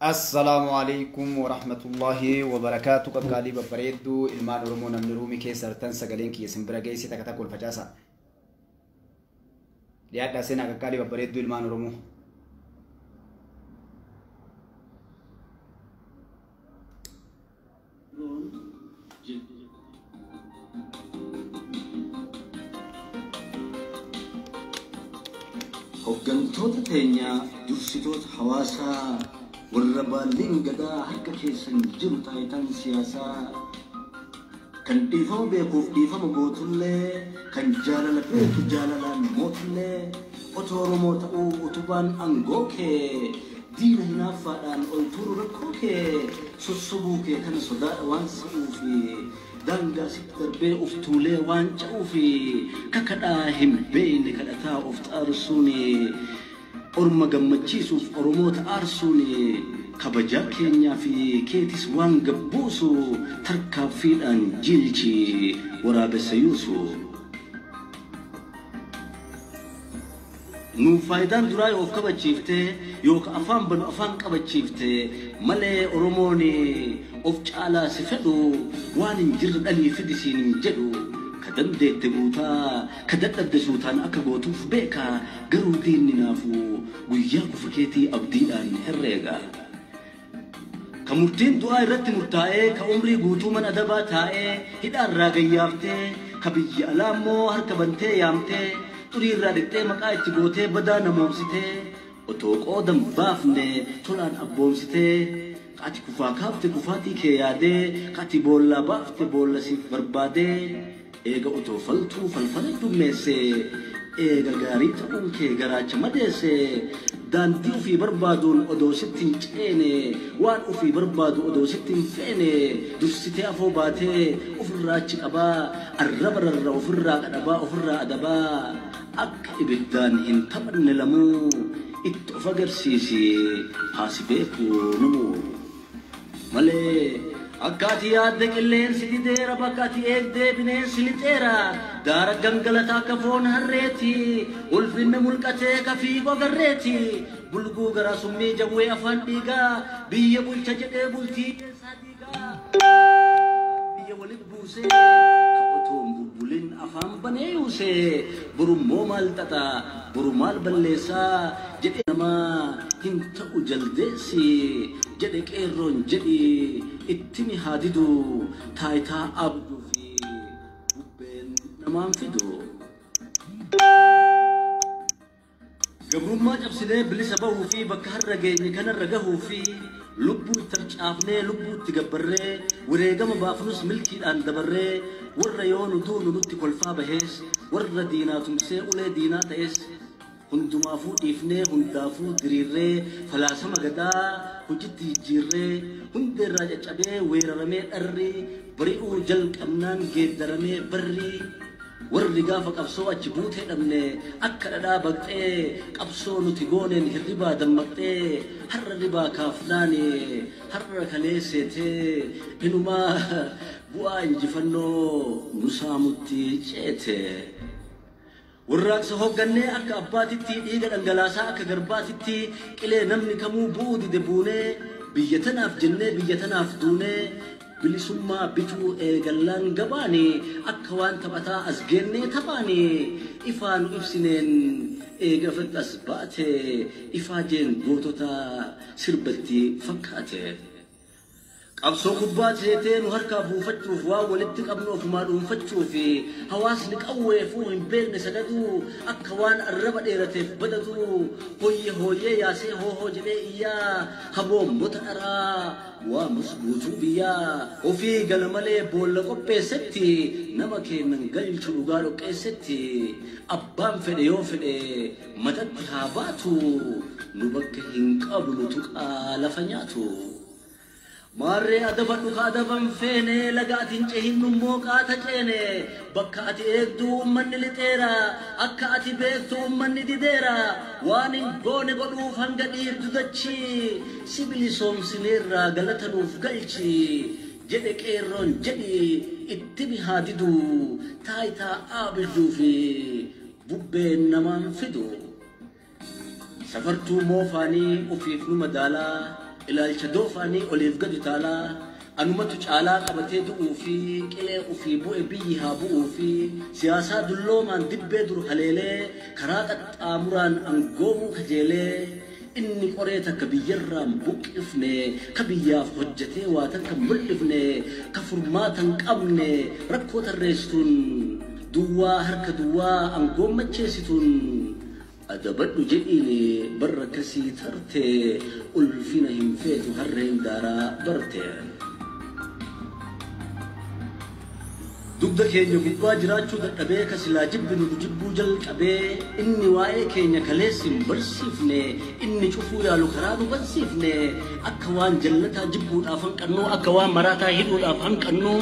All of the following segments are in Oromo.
Assalaamu alaikum warahmatullahi wabarakaatu. Qaqqaalii babbareedduu ilmaan Oromoo namni ruumii keessa artan sagaleen kiyya isin bira geesse takka takka ol facaasa. Dhiyaadhaa seenaa qaqqaalii babbareedduu ilmaan Oromoo. Hoggantoota teenya dursitoota hawaasaa warra baalleen gadaa harka keessan jiru taayitaan siyaasaa kan dhiifama beekuuf dhiifama gootullee kan jaalala beeku jaalalaan mootullee otoo Oromoo ta'uu utubaan aangoo kee diina hinaaffaadhaan ol tuuru rakkoo kee sossobuu kee kana sodaadha waan sa'uufi daangaa sitti darbee of tuulee waan ca'uufi kakadhaa hin beekne kadhataa of xaarsuuni orma gammachiisuuf Oromoota aarsuuni kabajaa keenyaa fi keetis waan gabbuusu tarkaanfiidhaan jilchi waraabessa yuusu. Nuuf faayidaan duraa yoo of kabachiiftee yookaan afaan banu afaan qabachiiftee malee Oromoon of caalaa si fedhu waan hin jirre dhalii fidi siin hin jedhu. Ka dandeette guutaa ka dadhabde suutaan akka gootuuf beeka garuu diinni naafu guyyaa kufa keetii abdiidhaan herreega. Ka murtiin du'aa irratti murtaa'ee ka umrii guutuu mana adabaa taa'ee hidhaarraa gayyaaftee ka biyya alaa immoo harka bantee yaamtee xurii irraa dhiqxee maqaa itti gootee badaa namoomsitee otoo qoodan baafne tolaan abboomsitee ka ati kufaa kaafte kufaatii kee yaadee ka ati boollaa baafte boolla siif barbaadee eega otoo faltuu falfala dummeesse eega gaarii ta'uun kee garaacha madeesse daandii ofii barbaaduun odoo sitti hin ceene waan ofii barbaadu odoo sitti hin feene dursitee afoo baatee ofirraa achi qabaa arraba rarra ofirraa qadhabaa ofirraa adabaa akka ibiddaan hin taphanne lamuu itti of agarsiisi haasi beeku namuu malee akka ati yaadde qilleensi dideera bakka ati eegdee bineensi lixeera daara gangalataa akka foon harreeti ulfinni mulqatee ka fiigu agarreeti bulguu garaa summii jawwee afaan dhiigaa biyya bulcha jedhee bultii keessaa diigaa biyya walit buusee ka otoon bubbulin afaan banee yuusee borummoo maal xaxa boru maal balleessaa jedhee namaa hin ta'u jaldeessi jedhe qeerroon jedhi ittimi haa didu taayitaa abduu fi bubbeen namaan fidu. Gabrummaa cabsinee bilisa bahuu fi bakka har'a geenye kanarra gahuu fi lubbuu itti harcaafnee lubbuu itti gabbarree wareegama baafnus milkiidhaan dabarree warra yoo nu duunu nutti kolfaa bahees warra diinaa tumsee ulee diinaa ta'es hundumaafuu dhiifnee hundaafuu diriirree falaasama gadaa hojiitti jijjiirree hundeerraa caccabee weeraramee dharri bari'uu jalqabnaan geeddaramee barri warri gaafa qabsoo achi buutee dhabne akka dhadhaa baqxee qabsoo nuti gooneen hirribaa dammaqxee har'a ribaa kaafnaan har'a kaleesseetee inumaa bu'aa injifannoo nu saamutti ceete. Warraaqsa hoggannee akka abbaatitti dhiiga dhangalaasaa akka garbaatitti qilee namni kamuu bu'uu dide buunee biyya tanaaf jennee biyya tanaaf duunee bilisummaa bituu eegallaan gabaani akka waan taphataa as geennee taphaani ifaa nu ibsineen eega as baate ifaajeen gootota sirbatti fakkaate. Qabsoo kubbaa seetee nu harkaa buufachuuf waan walitti qabnu ofumaa dhuunfachuuf hawaasni qawweefuu hin beekne sagaduu akka waan arraba dheerateef badatu hooyyee hooyyee yaasee hoohoo jedhee iyyaa haboommota dharaa waamus guutuu biyyaa ofii gala malee boolla qopheessetti nama keennan galchu dhugaa dhoqqeessetti abbaan fedhe yoo fedhe matatti haa baatu nu bakka hin qabnu tuqaa lafa nyaatu. Maarree adabadhu ka adaban feene laga ati hin cehin immoo qaata ceene bakka ati eegdu uummanni lixeera akka ati beektu uummanni dideera waan hin goone godhuuf hanga dhiibdu dachii si bilisoomsineerraa galata nuuf galchi jedhe qeerroon jedhi itti haa didu taayitaa aabiduu fi bubbeen namaan fidu. Safartuu moofaanii ofiif nu madaalaa Ilaalcha doofaanii oliif gadi taalaa anumatu caalaa qabatee du'uu fi qilee ofii bu'e biyyi haa bu'uu fi siyaasaa dulloomaan dibbee dur haleelee karaa qaxxaamuraan angoomuu kajeelee inni qoree takka biyyarraan buqqifne ka biyyaaf hojjetee waa takka mul'ifne ka furmaata hin qabne rakkoo tarreessituun duwwaa harka duwwaa angoommacheessituun adabadhu jedhiin barra kasii tarte ulfina hin feetu harreen daaraa barte. Dugda keenya gubbaa jiraachuu dadhabee ka silaa jibbinu jibbuu jalqabee inni waa'ee keenya kaleessi hin barsiifne inni cufuu yaalu karaa nu barsiifne akka waan jallataa jibbuudhaaf hanqannoo akka waan maraataa hidhuudhaaf hanqannoo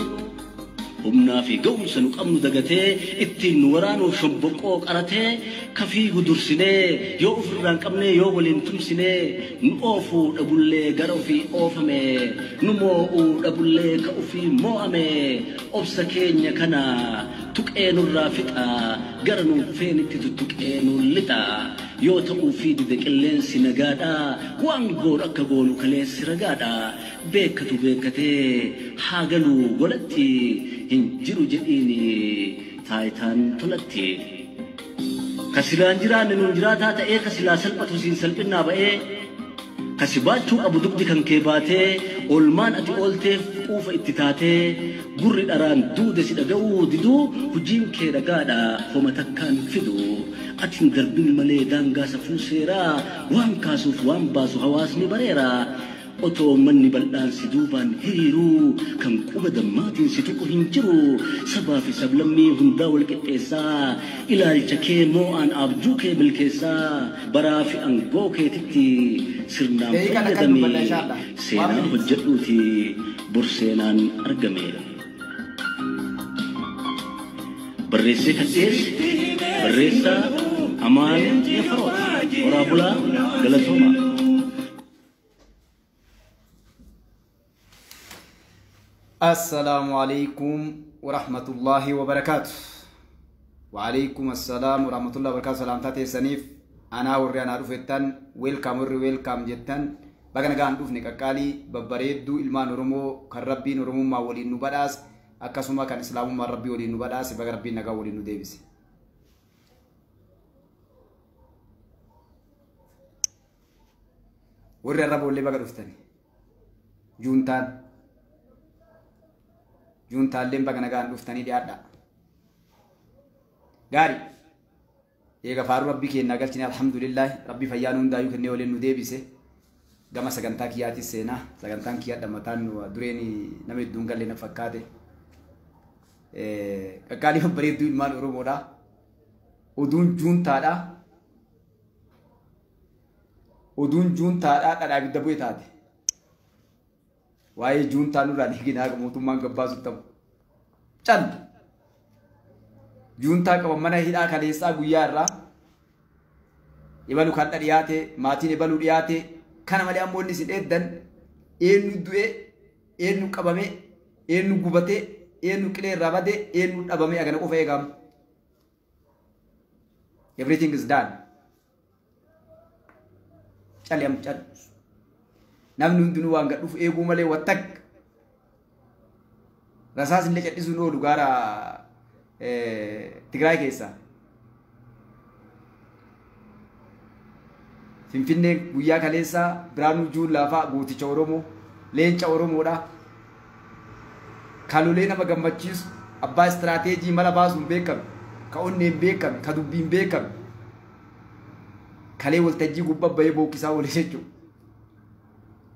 humnaa fi ga'umsa nu qabnu dagatee ittiin nu waraanuuf shomboqqoo qaratee ka fiigu dursinee yoo ofirraa hin qabne yoo waliin tumsinee nu oofuu dhabullee gara ofii oofame nu moo'uu dhabullee ka ofii moo'ame obsa keenya kana tuqee nurraa fixa gara nuun feenitti tuttuqee nuun lixa yoo ta'uu fi dide qilleensi nagaadha waan goonu akka goonu kaleessi ragaadha beekatu beekatee haa galuu godhatti hin jiru jedhiin taayitaan tolatti. Ka silaan jiraanne nuun jiraataa ta'ee ka silaa salphatu siin salphinnaa ba'ee ka si baachuu qabu dugdi kan kee baatee oolmaan ati oolteef quufa itti taatee gurri dharaan duude si dhaga'uu diduu hojiin kee dhagaadha homa takkaan fidu ati hin darbin malee daangaa safuu seeraa waan kaasuuf waan baasu hawaasni bareera. Otoo manni bal'aan si duubaan hiriiruu kan quba dammaatiin si tuqu hin jiru sabaa fi sablammii hundaa wal qixxeessaa ilaalcha kee moo'aan abjuu kee milkeessaa baraa fi aangoo keetitti sirnaan fayyadami seenaa hojjedhuuti bor seenaan argame. Barreessee kan dhiyeesse barreessaa Amaan Yafarooti. Horaa bulaa galatoomaa. Assalaamu alaikum warahmatullahi wabarakaatu. Waalaikum assalaam warahmatullahi wabarakaatu. Salaamtaa teessaniif anaa warri anaa dhufettan weelkaam warri weelkaam jettan baga nagaan dhufne qaqqaalii babbareedduu ilmaan Oromoo kan Rabbiin Oromummaa waliin nu badhaase akkasuma kan Islaamummaa Rabbii waliin nu badhaase baga Rabbiin nagaa waliin nu deebise. Warri arra boollee baga dhuftani. Juuntaan juuntaalleen baga nagaan dhuftanii dhiyaadha. Gaarii. Eega faaruu Rabbii keenyaa galchine alhamdulillah Rabbi fayyaa nu hundaayyuu kennee waliin nu deebise. Gama sagantaa kiyyaatis seenaa. Sagantaan kiyyaa dhammataan dureen nama hedduun galle na fakkaate. Qaqqaalii babbareedduu ilmaan Oromoodha. Oduun juuntaadha. Oduun juuntaadha dhadhaa ibidda bu'e taate. Waa'ee juuntaa nurraa dhiiginaa mootummaan gabbaasu ta'u. Cal! Juuntaa qaban mana hidhaa kaleessaa guyyaa irraa ibalu kan dhiyaate maatiin ibaluu dhiyaate kana malee ammoo inni isin eeddan eenyu du'e eenyu qabame eenyu gubate eenyu qilee irraa bade eenyu dhabame agana qofa eegamu. Everything is done. Cali am cal. Namni hundinuu waan gad dhufu eeguu malee wattak rasaas illee cadhisuun oolu gaara Tigraay keessaa. Finfinneen guyyaa kaleessaa Biraanuu Juullaa fa'a gooticha Oromoo leenca Oromoodha. Kalolee nama gammachiisu abbaa istiraateejii mala baasuun beekame ka onneen beekame ka dubbiin beekame kalee waltajjii gubbaa bahee bookkisaa oole jechuudha.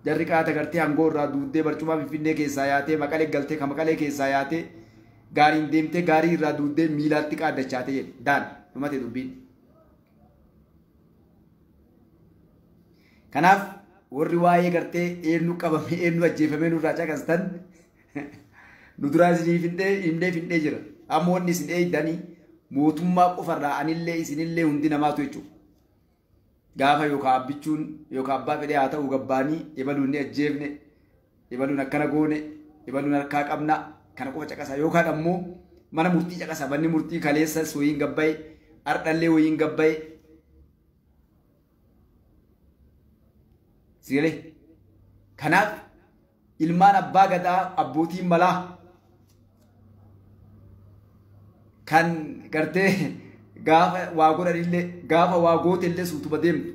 Jarri qaata gartee aangoo irraa duuddee barcuma Finfinnee keessaa yaatee Maqalee galtee ka Maqalee keessaa yaatee gaariin deemtee gaarii irraa duuddee miilaatti qaaddachaatee jedhe daan dhumate dubbiin. Kanaaf warri waa'ee gartee eenyu qabame eenyu ajjeefamee nurraa caqastan nu duraa isinii himnee findhee jira. Amma wanni isin eegdanii mootummaa qofarraa anillee isinillee hundi namaatu jechuudha. Gaafa yookaan abbichuun yookaan abbaa fedhee haa ta'u gabbaanii ibaluun ni ajjeefne ibaluun akkana goone ibaluun harkaa qabna kana qofa caqasa yookaan ammoo mana murtii caqasa manni murtii kaleessas wayiin gabbaye ardhallee wayiin gabbaye. Sigalee Kanaaf ilmaan abbaa gadaa abbootiin malaa kan gartee gaafa waa godhanillee gaafa waa gootellee suutuma deemtu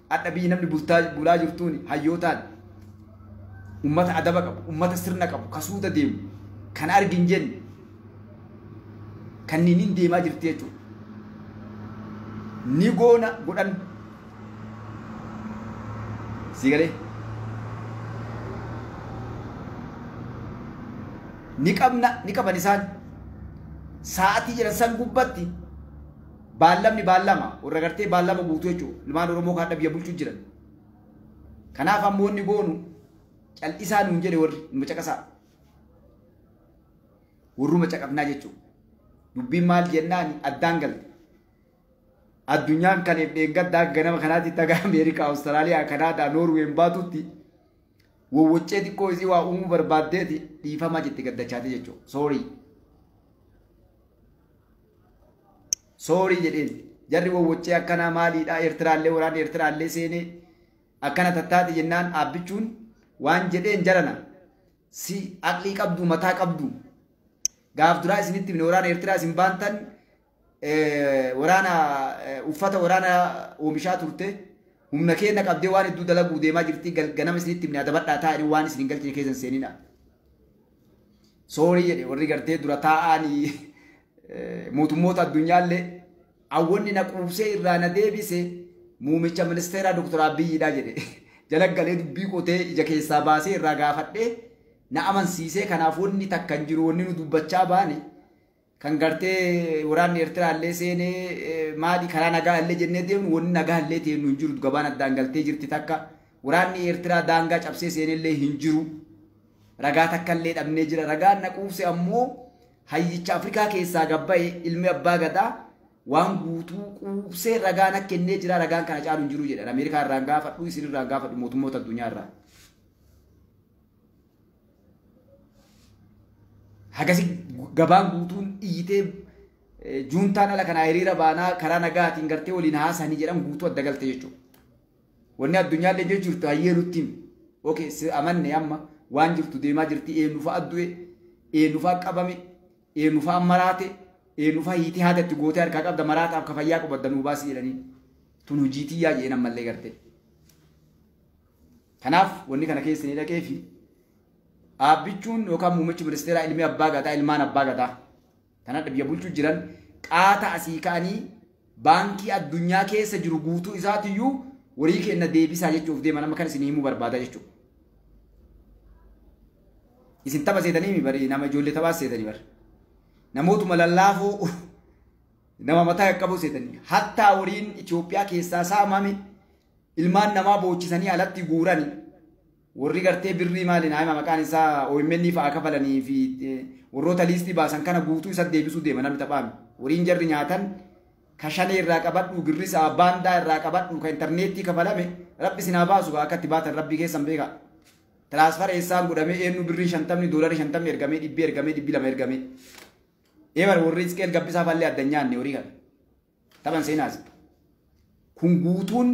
adda biyyi namni bulaa jirtuun hayyootaan ummata adaba qabu ummata sirna qabu kasuuta deemu kan argin jenne kanneen deemaa jirti jechuudha. Ni goona godhan si galee ni qabna ni qaban isaan sa'aatii jedhan san gubbatti baallamni baallama warra gartee baallama guutuu jechuudha ilmaan Oromoo kan biyya bulchuu jiran. Kanaaf ammoo inni goonu cal'isaa nuun jedhe warri nu caqasaa warruma caqafnaa jechuudha. Dubbiin maal jennaan addaan galte. Addunyaan kan dheengaddaa ganama kanaatti tagaa Ameerikaa, Awustiraaliyaa, Kanaadaa, Noorween baatutti wowwoccee xiqqoo isii waa uumuu barbaaddeeti dhiifamaa jetti gaddachaate jechuudha. Soorii. Soorii jedheen jarri wowwoccee akkanaa maaliidhaa Eertiraallee waraanni Eertiraallee seenee akkana tattaate jennaan dhaabbichuun waan jedheen jarana si aqlii qabdu mataa qabdu gaaf duraa isinitti himne waraana Eertiraa isin baantan waraana uffata waraana oomishaa turte humna keenya qabdee waan hedduu dalaguu deemaa jirti ganama isinitti himne adabadhaa taa'anii waan isin hin galchine keessan seenina. Soorii jedhe warri gartee dura taa'anii mootummoota addunyaallee awwanni na quubsee irraa na deebise muumicha ministeeraa Dr. Abiyyiidha jedhe. Jalagalee dubbii qotee ija keessaa baasee irraa gaafadhee na amansiisee kanaaf wanni takka hin jiru wanni nu dubbachaa baane kan gartee waraanni Eertiraallee seenee maali karaa nagaa illee jennee deemnu wanni nagaa illee ta'e nu hin jiru gabaan addaan galtee jirti takka waraanni Eertiraa daangaa cabsee seenellee hin jiru ragaa takka illee dhabnee jira ragaan na quubse ammoo hayyicha Afrikaa keessaa gabba'e ilmi abbaa gadaa waan guutuu quubsee ragaan akka kennee jira ragaan kana caalu hin jiru jedhan Ameerikaa irraan gaafadhu isin irraan gaafadhu mootummoota addunyaa irraa. Hagasi gabaan guutuun iyyitee juuntaan ala kanaa hiriira baanaa karaa nagaatiin gartee waliin haasanii jedhan guutuu adda galte jechuudha. Wanni addunyaallee jirtu hayyee nutti himi. Okay, amanne amma waan jirtu deemaa jirti eenyu fa'a du'e eenyu fa'a qabame eenyu fa'a maraate eenyu fa'a hiitee haada itti gootee harkaa qabda maraataaf ka fayyaa qabadda nuu baasii jedhanii tun hojiitii yaa jeen ammallee gartee. Kanaaf wanni kana keessa ni dhaqee fi Abbichuun yookaan muummichi ministeeraa ilmi abbaa gadaa ilmaan abbaa gadaa kana biyya bulchuu jiran qaata asii ka'anii baankii addunyaa keessa jiru guutuu isaatiyyuu horii kenna deebisaa jechuuf deeman amma kan isin himuu barbaada jechuudha. Isin tapha seetanii bari nama ijoollee taphaa seetanii bari namootuma lallaafoo nama mataa qaqqabu seetanii hattaa horiin Itoophiyaa keessaa saamame ilmaan namaa boochisanii alatti guurani. Warri gartee birrii maali naayima maqaan isaa OMN fa'aa kafalanii fi warroota liistii baasan kana guutuu isa deebisuu deema namni taphaame. Horiin jarri nyaatan kashalee irraa qabadhu girrisaa baandaa irraa qabadhu ka intarneetii kafalame rabbi isin haa baasu akka itti baatan rabbi keessan beeka. Tiraasfara eessaan godhamee eenyu birrii 50 doolarii 50 ergamee 100 ergamee 200 ergamee. Eebar warri Isqeel Gabbisaa faallee adda nyaanne horii kana. Taphan seenaas. Kun guutuun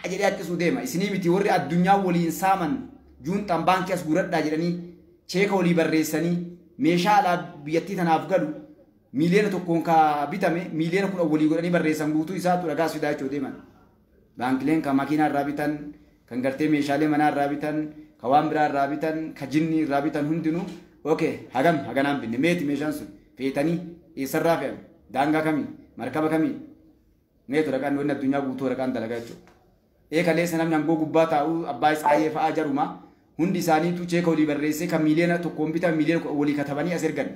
jedhee akkasuu deema. Isinii miti warri addunyaa waliin saaman juuntaan baankii as guuradhaa jedhanii cheeka walii barreessanii meeshaa alaa biyyattii tanaaf galu miiliyoona 1 ka bitame miiliyoona 10 walii godhanii barreessan guutuu isaatu ragaa fidaa jechuu deeman. Baankileen kan makiinaa irraa bitan, kan gartee meeshaalee manaa irraa bitan, kan waan biraa irraa bitan, kan jinnii irraa bitan hundinuu okay hagam haganaan binne meeti meeshaan sun feetanii eessarraa fe'ame daangaa kamii markaba kamii meetu ragaan wanni addunyaa guutuu ragaan dalagaa jechuudha. Eekaleessa namni hangoo gubbaa taa'u abbaa isaa fa'aa jaruma hundi isaaniitu cheeka walii barreessee kan miiliyoona 1 bitan miiliyoona walii katabanii as ergan.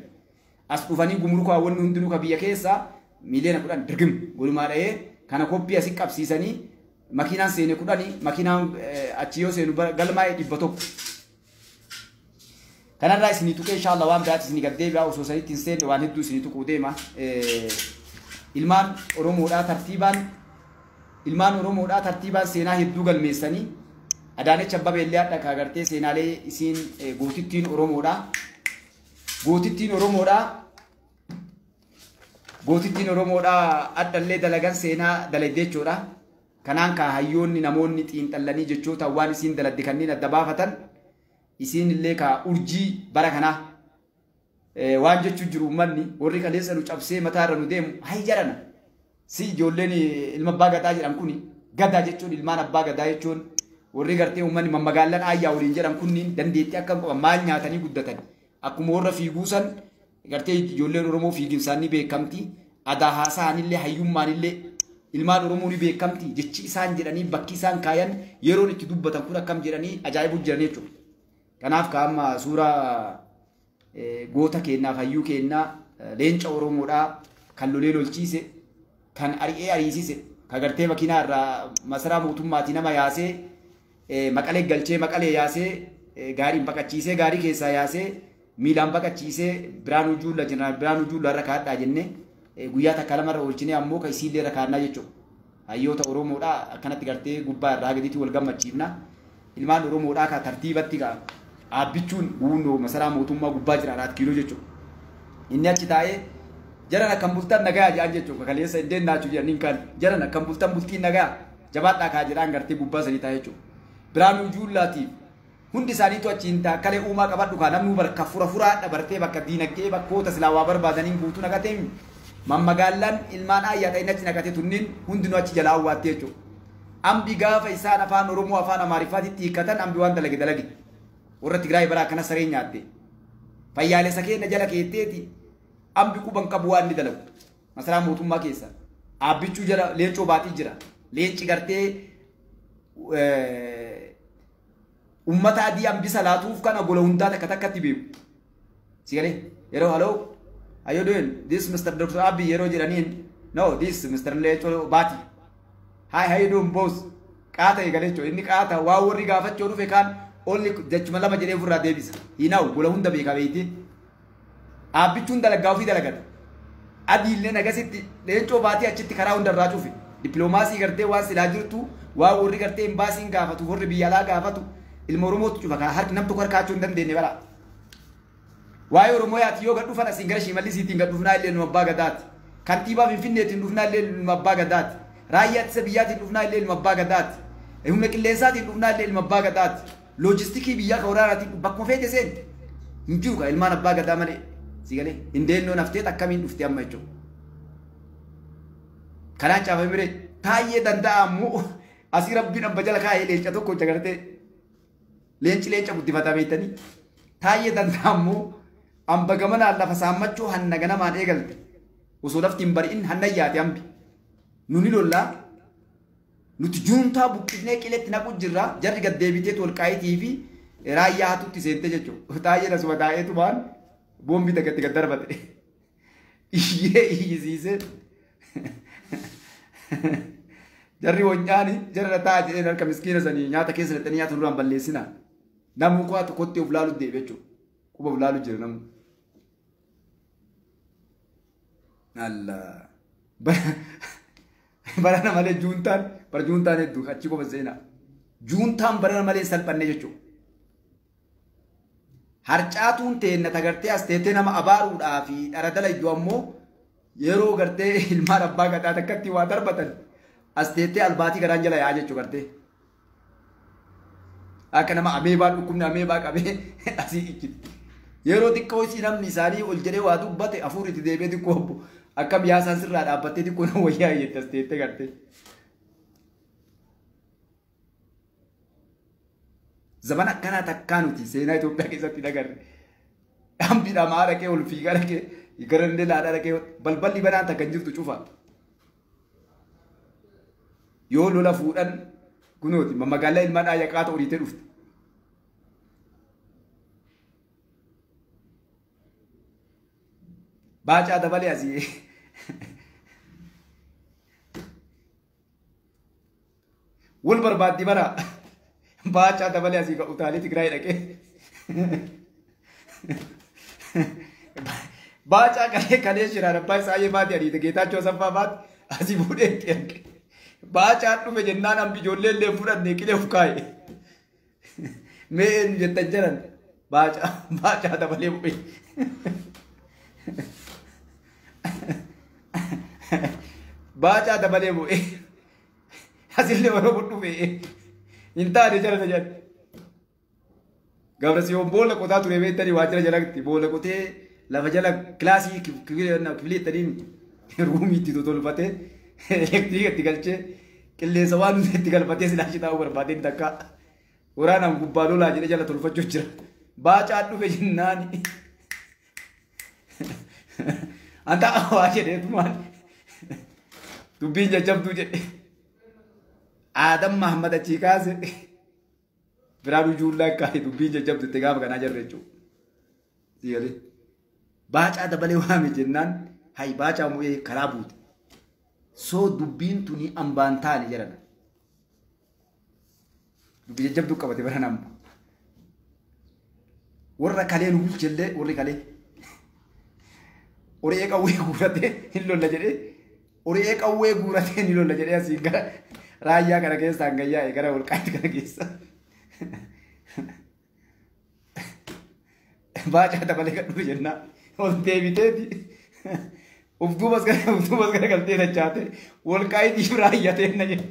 As dhufanii gumrukaa wanni hundinuu ka biyya keessaa miiliyoona 10 dirgim walumaa dha'ee kana koppii asii qabsiisanii makiinaan seene 10 makiinaan achi yoo seenu galmaa'ee 100. Kanarraa isinii tuqee inshaAllah waan biraatti isinii gad deebi'a osoo sanitti hin seenne waan hedduu isinii tuquu deema. Ilmaan Oromoodhaa tartiibaan ilmaan Oromoodhaa tartiibaan seenaa hedduu galmeessanii Adaanech Abbabee illee hadha kaagartee seenaalee isiin gootittiin Oromoodhaa. Gootittiin Oromoodhaa gootittiin Oromoodhaa addallee dalagan seenaa dalagdee jechuudha. Kanaan kaa hayyoonni namoonni xiinxallanii jechoota waan isiin daladde kanneen adda baafatan isiin illee kaa urjii bara kanaa waan jechuu jiru uummanni warri kaleessa nu cabsee mataarra nu deemu hay jarana. Si ijoolleen ilma abbaa gadaa jedhan kuni gadaa jechuun ilmaan abbaa gadaa jechuun warri gartee uummanni mammagaalaan ayyaa waliin jedhan kunniin dandeettii akkam qaban maal nyaatanii guddatan akkuma warra fiiguusan gartee ijoolleen Oromoo fiiginsaan ni beekamti adaa haasaanillee hayyummaanillee ilmaan Oromoo ni beekamti jechi isaan jedhanii bakki isaan kaayan yeroon itti dubbatan kun akkam jedhanii ajaa'ibu jiran jechuudha. Kanaaf kaa'amma suuraa goota keenyaaf hayyuu keenyaa leenca Oromoodhaa kan lolee lolchiise kan ari'ee ariisise kan gartee makiinaa irraa masaraa mootummaatii nama yaasee maqalee galchee maqalee yaasee gaariin baqachiisee gaarii keessaa yaasee miilaan baqachiisee Biraanuu Juullaa jeneraal Biraanuu Juullaa irra kaadhaa jennee guyyaa takka lamarra oolchinee ammoo kan isiillee irra kaadnaa jechuudha. Hayyoota Oromoodhaa akkanatti gartee gubbaa irraa gadiitti wal gammachiifna. Ilmaan Oromoodhaa ka tartiibatti ka dhaabbichuun huundoo masaraa mootummaa gubbaa jira 4 kiiloo jechuudha. Inni achi taa'ee jaran akkam bultan nagaa jedhan jechuudha. Kaleessa iddeen naachuu jedhaniin kan jaran akkam bultan bultiin nagaa jabaadhaa kaa jedhaan gartee gubbaa sanii taa'ee jechuudha. Biraanuu Juullaatiif hundi isaaniitu achiin taakkalee uumaa qabadhu kaa namni bakka fura furaa dabartee bakka diinagdee bakkoota silaa waa barbaadaniin guutuu naqatee mammagaalaan ilmaan ayyaa ta'in achi naqatee tunniin hundinuu achi jalaa awwaattee jechuudha. Ambi gaafa isaan afaan Oromoo afaan Amaariffaatti hiikkatan ambi waan dalage dalage. Warra Tigraay bara akkana saree nyaatte. Fayyaalessa keenya jala keetteeti ambi quban qabu waan inni dalagu. Masaraa mootummaa keessa dhaabbichuu jala leencoo baatii jira. Leenci gartee ummata adii hambisa laatuuf kana gola hundaa takka takkatti beeku. Si galee yeroo hello how you doing this Mr. Dr. Abiy yeroo jedhaniin no this Mr. Leencoo Baatii. Hi how you doing boss qaata eegalee jechuudha. Inni qaata waa warri gaafachuu dhufe kaan olli jechuma lama jedhee ofirraa deebisa. Hinaawu gola hunda beeka beeyti. Dhaabbichuun dalagaa ofii dalagata. Adiillee nagasitti leencoo baatii achitti karaa hundarraa cufe. Dippiloomaasii gartee waan silaa jirtu waa warri gartee imbaasiin gaafatu warri biyya alaa gaafatu ilma Oromootu cufa kan harki nam tokko harkaachuu hin dandeenye bara. Waa'ee Oromoo yaati yoo gad dhufan asiin gara Shimallisiitiin gad dhufnaa illee nu abbaa gadaati. Kantiibaa Finfinneetiin dhufnaa illee nu abbaa gadaati. Raayyaa ittisa biyyaatiin dhufnaa illee ilma abbaa gadaati. Humna qilleensaatiin dhufnaa illee ilma abbaa gadaati. Loojistikii biyyaa kan waraanaatiin bakkuma feete seen hin jiru kan ilmaan abbaa gadaa malee. Si galee hindeennoo naftee akkamiin dhufte amma jechuudha. Kanaan caafame biree taa'ee danda'a ammoo asii rabbiin abba jala kaa'ee leenca tokko jagartee leenci leenca guddifataa beektanii taa'ee danda'a ammoo amba gamanaan lafa saammachuu hanna ganamaan eegalte osoo lafti hin bari'in hanna yaate hambi nuni lollaa nuti juuntaa buqqifnee qiletti naqu jirra jarri gad deebiteetu ol qaayitii fi raayyaa hatutti seente jechuudha. Taa'ee asuma taa'eetumaan boombii takka itti gad darbate iyyee iyyisiisee jarri wanyaani jarra taa'aa jedheen harka miskiina sanii nyaata keessa naqxanii nyaata duraan balleessina. Namni kuwaa tokkotti of laalu deebi jechuudha. Quba of laalu jira namni. Allah. Barana malee juuntaan bara juuntaan hedduu achi qofa seenaa. Juuntaan barana malee salphanne jechuudha. Harcaatuun teenna tagartee as teettee nama abaaruudhaa fi dhara dala iddoo ammoo yeroo gartee ilmaan abbaa gadaa takkatti waa darbatan as teettee albaatii garaan jala yaa'a jechuu gartee. Akka nama ameebaa dhukkubni ameebaa qabee asii ijjiti. Yeroo xiqqoo isii namni isaanii ol jedhee waa dubbate hafuurri itti deebi'ee xiqqoo obbo akkam yaasaan sirraa dhaabbattee xiqqoo nama wayyaa jette as teettee gartee. Zaman akkanaa takkaa nuti seenaa Itoophiyaa keessatti hin agarre. Hambi dhamaa dhaqee ol fiigaa dhaqee gara inni laadhaa dhaqee balballi banaan takka hin jirtu cufa. Yoo lola fuudhan kunooti magaalaa ilmaan ayyaa qaata oliitee dhufte. Baacaa dabalee asii. Wal barbaaddi bara. Baacaa dabalee asii utaalee Tigraay dhaqee. Baacaa kalee kalee shiraan abbaa isaa ayyee baate ariite Geetaachoo Asaffaa baate asii fuudhee itti erge. Baacaan dhufe jennaan hambi ijoollee illee fudhanne qilee of kaa'e. Mee eenyu jettan jedhan baacaa baacaa dabalee bu'e. Baacaa dabalee bu'e. Asillee Oromoo dhufe hin taane jala jedhan. Gabrasiyoon boolla qotaa ture beektanii waajjira jalatti boolla qotee lafa jala kilaasii kifilee ittaniin ruumii itti tolfatee elektiriika itti galchee qilleensa waan hunda itti galfatee silaashii taa'uu barbaadeen takka waraanaan gubbaa lolaa jedhee jala tolfachuu jira. Baacaan dhufe jennaani. Anta waa jedheetumaan dubbiin jajjabduu jedhe. Aadam Mahammad achii kaase Biraanuu Juullaa kaa'e dubbiin jajjabdu itti gaafa kanaa jirre jechuudha. Baacaa dabalee waame jennaan hay baacaa mu'ee karaa buute. Soo dubbiin tuni ambaan taane jedhan. Dubbii jajjabduu qabate bara nama. Warra kalee nu bulchellee warri kalee. Horii qawwee guuratee hin lolla jedhee horii qawwee guuratee ni lolla jedhee asiin gara raayyaa kana keessa hangayyaa'e gara Wolqaayit kana keessa. Baacaa dabalee kan dhufe jennaan ol deebiteeti uf duubas gara galtee dachaate Wolqaayitiif raayyaa na jedhe.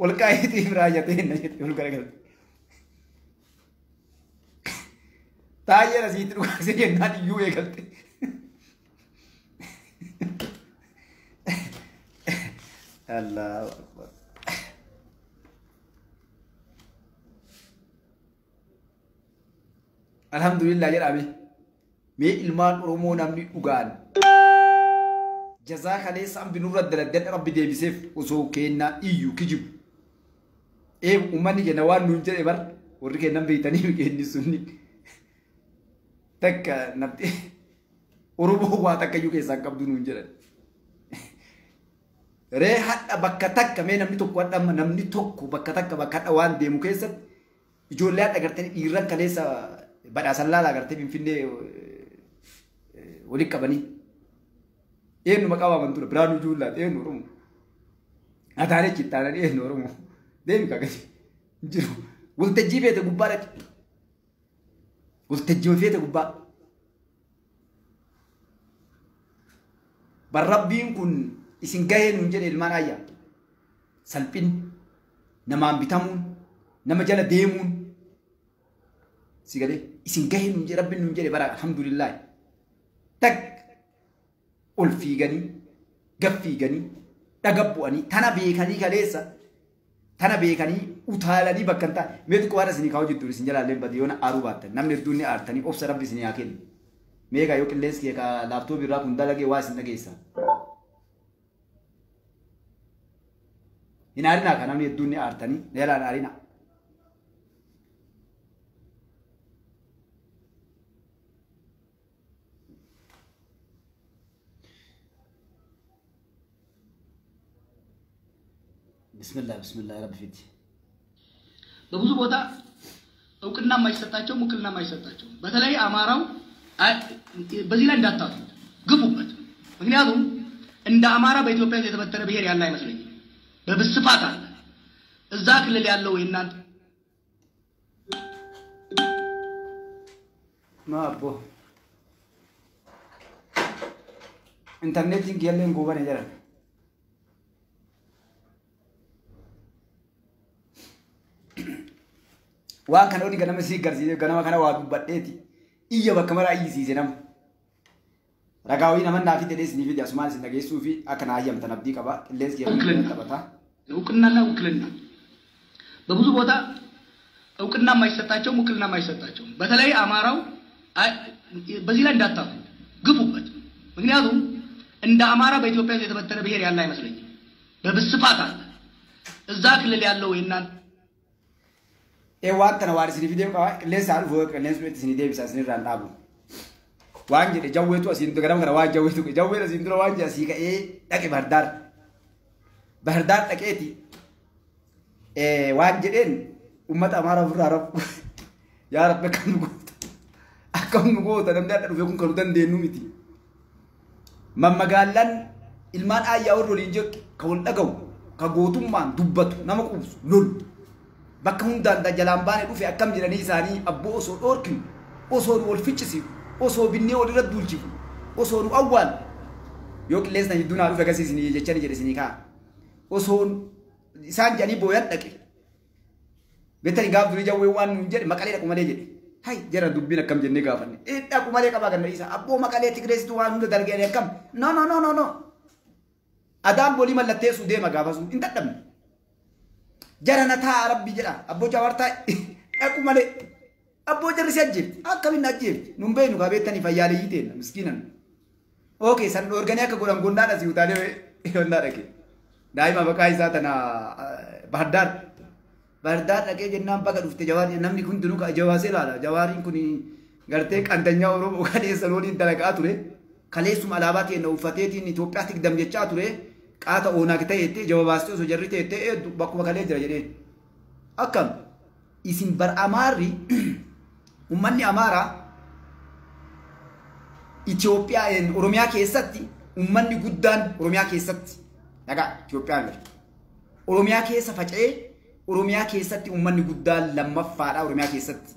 Wolqaayitiif raayyaa na jedhe ol garagalte. Taayyeen asitti dhugaasee jennaan iyyuu eegalte. Allahu Akbar. Alhamdulillah jedhame. Mee ilmaan Oromoo namni dhugaan jazaa kaleessa ambi nurra dalagdan Rabbi deebiseef osoo kennaa iyyuu kijibu. Uummanni kenna waan nuun jedhe bar warri kennan beeytanii kenni sunni. Takka nabdi Oromoo waa takka iyyuu keessaa qabdu nuun jedhan. Ree hadha bakka takka mee namni tokko hadha namni tokko bakka takka bakka hadha waan deemu keessatti ijoollee hadha gartanii dhiirran kaleessa badhaasan laalaa gartee Finfinnee walitti qabanii. Eenyu maqaa waaman ture Biraanuu Juullaa eenyu Oromoo. Ataalee Chittaananii eenyu Oromoo. Deemi kaagati jiru. Waltajjii feete gubbaa dhaqi. Waltajjii feete gubbaa. Barrabbiin kun isin gahee nuun jedhe ilmaan ayyaa. Salphin namaan bitamuun nama jala deemuun si galee isin gahee nuun jedhe Rabbiin nuun jedhe bara alhamdulillah. Tak ol fiiganii gad fiiganii dhaga bu'anii tana beekanii kaleessa tana beekanii utaalanii bakka hin taane mee xiqqoo haadha isinii kaa'u jirtu isin jalaallee badii yoona aaruu baattan namni hedduun ni aartanii obsa Rabbi isinii haa kennu. Meeqa yoo qilleensi kee ka laaptooppii irraa kun dalagee waa isin dhageessa. Hin aarinaa ka namni hedduun ni aartanii na jalaan aarinaa. Bismillah bismillah Rabbi fiti. በብዙ ቦታ እውቅና የማይሰጣቸው ውክልና የማይሰጣቸው በተለይ አማራው በዚህ ላይ እንዳታጡ ግፉበት። ምክንያቱም እንደ አማራ በኢትዮጵያ የተበተነ ብሔር ያለ አይመስለኝም። በብስፋት አለ። እዛ ክልል ያለው የእናንተ ማቦ ኢንተርኔቲንግ የለን ጎበነ ይላል። Waan kana olii ganama sii garsiisee ganama kana waa dubbadheeti iyya bakka maraa iyyisiise nama. Ragaawii nama naa fide dhees ni fide asumaan isin dhageessuu fi akka naa hayyamtan abdii qaba qilleensi yeroo taphata. እውቅናና ውክልና በብዙ ቦታ እውቅና የማይሰጣቸው ውክልና የማይሰጣቸው በተለይ አማራው በዚህ ላይ እንዳታጡ ግፉበት። ምክንያቱም እንደ አማራ በኢትዮጵያ የተበተነ ብሔር ያለ አይመስለኝም። በብስፋት አለ። እዛ ክልል ያለው የእናንተ Waan tana waan isin fidee qaba qilleensa haa dhufu qilleensi itti isin deebisa isin irraan dhaabu. Waan jedhe jawweetu asiin ganama kana waan jawweetu jawween asiin dura waan jedhe asii ka'ee dhaqe Bahardaar. Bahardaar dhaqeeti waan jedheen uummata Amaaraa ofirraa rafu yaa Rabbi akkam nu goota akkam nu goota namni hadha dhufe kun kan nu dandeenyu miti. Mammagaalaan ilmaan aayyaa warra waliin jedhu ka wal dhagahu ka gootummaan dubbatu nama quubsu lolu. Bakka hundaan jalaan baane dhufe akkam jedhanii isaanii abboo osoo dhoorkinu osoo nu wal ficcisiifu osoo binnee wal irra duulchifu osoo nu awwaal yoo qilleensa jidduu naa dhufe agarsiisinii jechanii jedhe isinii kaa osoo isaan jedhanii booyan dhaqe. Beektani gaaf durii jawwee waan nuun jedhe maqalee dhaqu malee jedhe. Hay jara dubbiin akkam jennee gaafanne. Dhaqu malee qabaa ganna isaa abboo maqalee Tigireesitu waan hunda dalgee akkam no no no no no. Adaan bolii mallatteessuu deema gaafasu hin dadhabne. Jara na taa rabbi jedha abboo Jawaar taa dhaqu malee abboo jarri si ajjeefti akkamiin ajjeefti nun beeknu kaa beektanii fayyaaleeyyii teenna miskiinan. Okay san dhoorganii akka godhan gonnaan asii utaalee yonnaa dhaqe. Daa'ima maqaa isaa tana Bahardaar. Bahardaar dhaqee jennaan baga dhufte Jawaar namni hundinuu jawaasee ilaala. Jawaariin kun gartee qandanyaa Oromoo kaleessa looniin dalagaa ture. Kaleessuma alaabaa keenya uffateetiin Itoophiyaa tigdam jechaa ture. Qaata oonaag ta'eetti jawabaastee osoo jarri ta'eetti bakkuma kalee jira jedheen. Akkam isin bar Amaarri uummanni Amaaraa Itoophiyaa Oromiyaa keessatti uummanni guddaan Oromiyaa keessatti dhagaa Itoophiyaa jira. Oromiyaa keessa faca'ee Oromiyaa keessatti uummanni guddaan lammaffaadha Oromiyaa keessatti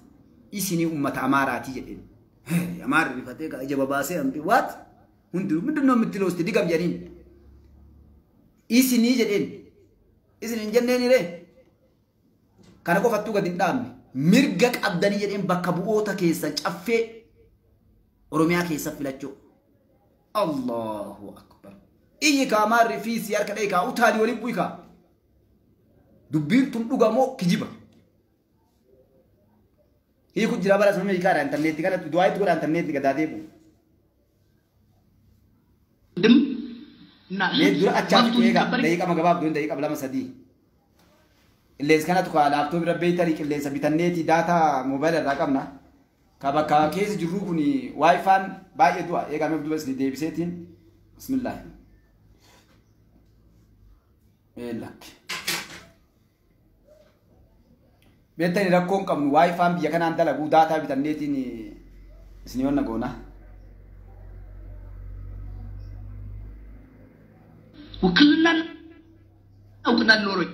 isinii uummata Amaaraatii jedheen. Amaarri rifatee ija babaasee hambi waat hundinuu mindinoo mittiloosti digam jedhaniin. Isinii jedheen isin hin jenneen ree kana qofattuu gadi hin dhaabne mirga qabdanii jedheen bakka bu'oota keessan caffee Oromiyaa keessa filachuu. Allahu akbar. Iyyi kaa Amaarri fiisii harka dha'e kaa utaalii waliin bu'i kaa. Dubbiin tun dhugamoo kijiba. Hiiku jira bara sana hiikaadha intarneetii kanatti du'aa itti godha intarneetii gadaatee bu'u. እና Dura achaa eegaa daqiiqama gabaabduu daqiiqa 2 3 qilleensa kanatu kaa laaptooppii irra beeytanii qilleensa bitanneeti daataa moobaayila irraa qabna. Ka bakka keessa jirru kun waayifaan baay'ee du'a eegamee duuba isin deebiseetiin bismillah. Lakki. Beektani rakkoon qabnu waayifaan biyya kanaan dalaguu daataa bitanneetiin isin yoonna goona. ውክልናን እውቅና ሊኖረው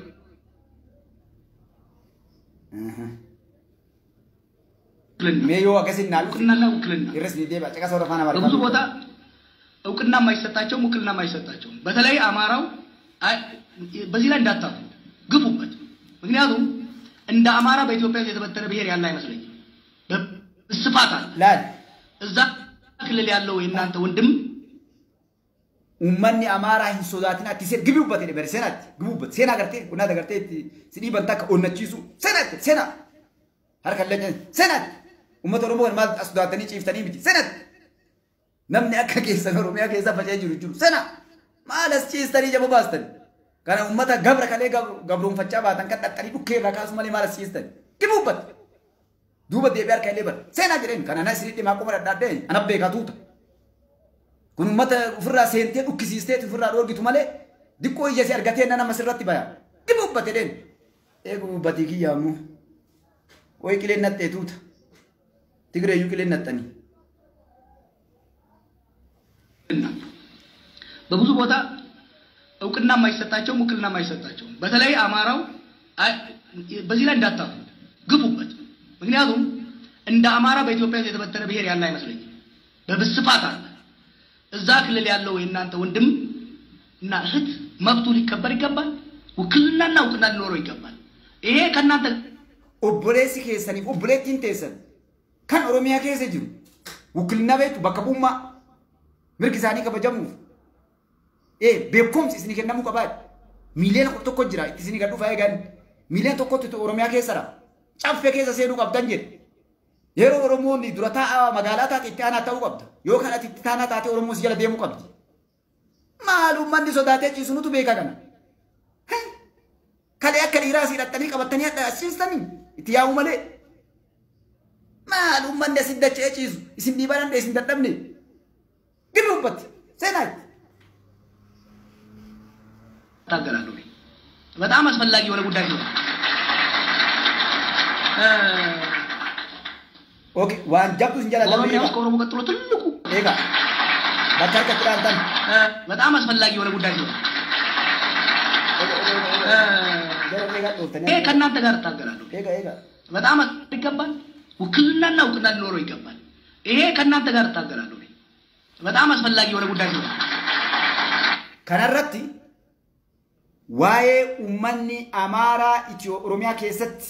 Mee yoo akkasiin naa dhufe እውቅናና ውክልና irras ni deebi'a caqasa warra afaan በብዙ Amaariffaa. ቦታ እውቅና የማይሰጣቸውም ውክልና የማይሰጣቸውም በተለይ አማራው በዚህ ላይ እንዳታፍሩ ግፉበት። ምክንያቱም እንደ አማራ በኢትዮጵያ ውስጥ የተበተነ ብሔር ያለ አይመስለኝም። በስፋት አለ። Laal እዛ ክልል ያለው የእናንተ ወንድም uummanni Amaaraa hin sodaatin atti seen gibuubbate jedhe bari seenaatti gibuubbate seenaa gartee qonnaa gartee itti si dhiiban takka onnachiisu seenaatti seenaa harka illee seenaatti uummata Oromoo kan maal as sodaatanii ciiftanii miti seenaatti namni akka keessan Oromiyaa keessa faca'ee jiru jiru seenaa maal as ciistanii jaba baastan kana uummata gabra kalee gabroonfachaa baatan kan dhaxxanii dhukkee irraa kaasu malee maal as ciistan gibuubbate duuba deebi'ee harka illee bara seenaa jedheen kana na isinii dhimaa qofa dhadhaadhee ana beekaa tuuta. Kun uummata ofirraa seentee dhukkisiistee ofirraa dhoorgitu malee diqqoo ija si argatee nama sirratti baya. Gibuubbate dheen. Eeguu batii kiyya ammoo. Wayi qileen naxxee tuuta. Tigireeyyuu qileen naxxanii. በብዙ ቦታ እውቅና የማይሰጣቸውም ውክልና የማይሰጣቸውም በተለይ አማራው በዚህ ላይ እንዳታፍሩ ግፉበት። ምክንያቱም እንደ አማራ በኢትዮጵያ ውስጥ የተበተነ ብሔር ያለ አይመስለኝም። በስፋት አለ። እዛ ክልል ያለው የእናንተ ወንድም እና እህት መብቱ ሊከበር ይገባል። ውክልናና እውቅና ሊኖረው ይገባል። ይሄ ከእናንተ Obboleessi keessaniif obboleettiin teessan kan Oromiyaa keessa jiru wukilinaa beektu bakka bu'ummaa mirgi isaanii kabajamuuf beekumsi isinii kennamuu qabaa. Miiliyoona 11 jira itti isinii gad dhufaa eegan miiliyoona 1tti Oromiyaa keessadha. Caffee keessa seenuu qabdan jedhe. Yeroo Oromoon dura taa'aa magaalaa taate itti aanaa ta'uu qabda. Yoo kan ati itti aanaa taate Oromoon si jala deemuu qabdi. Maal uummanni sodaatee ciisu nutu beeka kana. Kalee akka dhiiraa asii hidhattanii qabattanii asiistanii itti yaa'u malee. Maal uummanni asin dachee ciisu isin dhiibaa danda'e isin dadhabne. Gibuubbatti seenaa itti. ታገላለሁ። በጣም አስፈላጊ የሆነ ጉዳይ ነው። Okay waan jabdu isin jala ኦሮሚያ ውስጥ ከኦሮሞ ቀጥሎ ትልቁ Egaa bakka harkatti dhaantan. በጣም አስፈላጊ የሆነ ጉዳይ ነው። meeqa dhooftanii? ይሄ ከእናንተ ጋር እታገላለሁ። Eega eega. በጣም ይገባል። ውክልናና እውቅና ሊኖረው ይገባል። ይሄ ከእናንተ ጋር እታገላለሁ። በጣም አስፈላጊ የሆነ ጉዳይ ነው። Kanarratti waa'ee uummanni Amaaraa Itiyoo Oromiyaa keessatti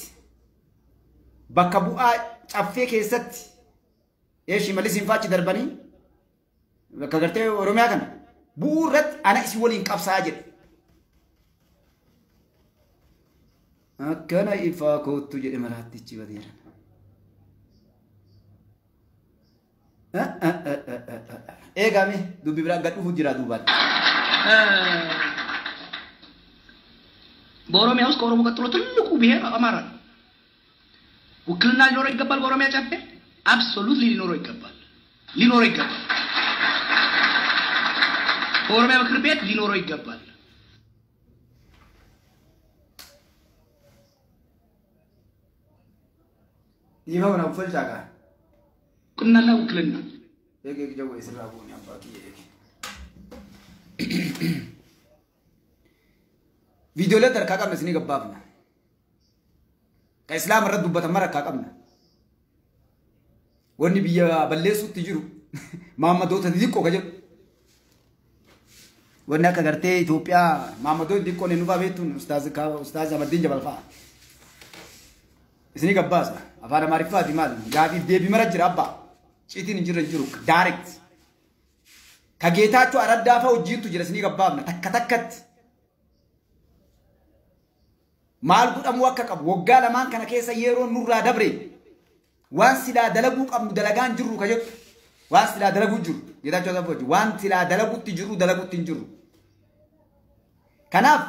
bakka bu'aa caffee keessatti Shimallis fa'aa darbanii bakka gartee Oromiyaa kana bu'uu irratti ana isin waliin qabsaa jedhe. Akkana ifaa koottu jedhe maraattichi badeera. Eegame dubbi biraa gad dhufu jira duubaan. በኦሮሚያ ውስጥ ከኦሮሞ ቀጥሎ ትልቁ ብሔር አማራ ነው። ውክልና ሊኖረው ይገባል። በኦሮሚያ ጨፌ አብሶሉትሊ ሊኖረው ይገባል፣ ሊኖረው ይገባል። በኦሮሚያ ምክር ቤት ሊኖረው ይገባል። Dhiifama na uffalchaa kaa. እውቅናና ውክልና Eegee jawwee sirraa bu'uun abbaa kiyya eege. Viidiyoolee harkaa qabna isinii gabbaafna. Ka islaama irratti dubbatan mara harkaa qabna. Wanni biyya balleessuutti jiru maammadoota xixiqqoo ka jedhu. Wanni akka gartee Itoophiyaa maammadoota xixiqqoon hin dhufaa beektuun Ustaaz Ahmaddiin Jabal fa'a. Isinii gabbaasa. Afaan Amaariffaati maal gaafiif deebii mara jira abbaa. Ciitiin hin jirre hin jiru direct. Ka Geetaachoo Araddaa fa'a hojiitu jira isinii gabbaafna takka takkatti. Maal godhamuu akka qabu waggaa lamaan kana keessa yeroo nurraa dabre waan silaa dalaguu qabnu dalagaan jirru ka jedhu waan silaa dalaguu jiru Geetaachoo Asaffaa wajjin waan silaa dalaguutti jirru dalaguutti hin jirru. Kanaaf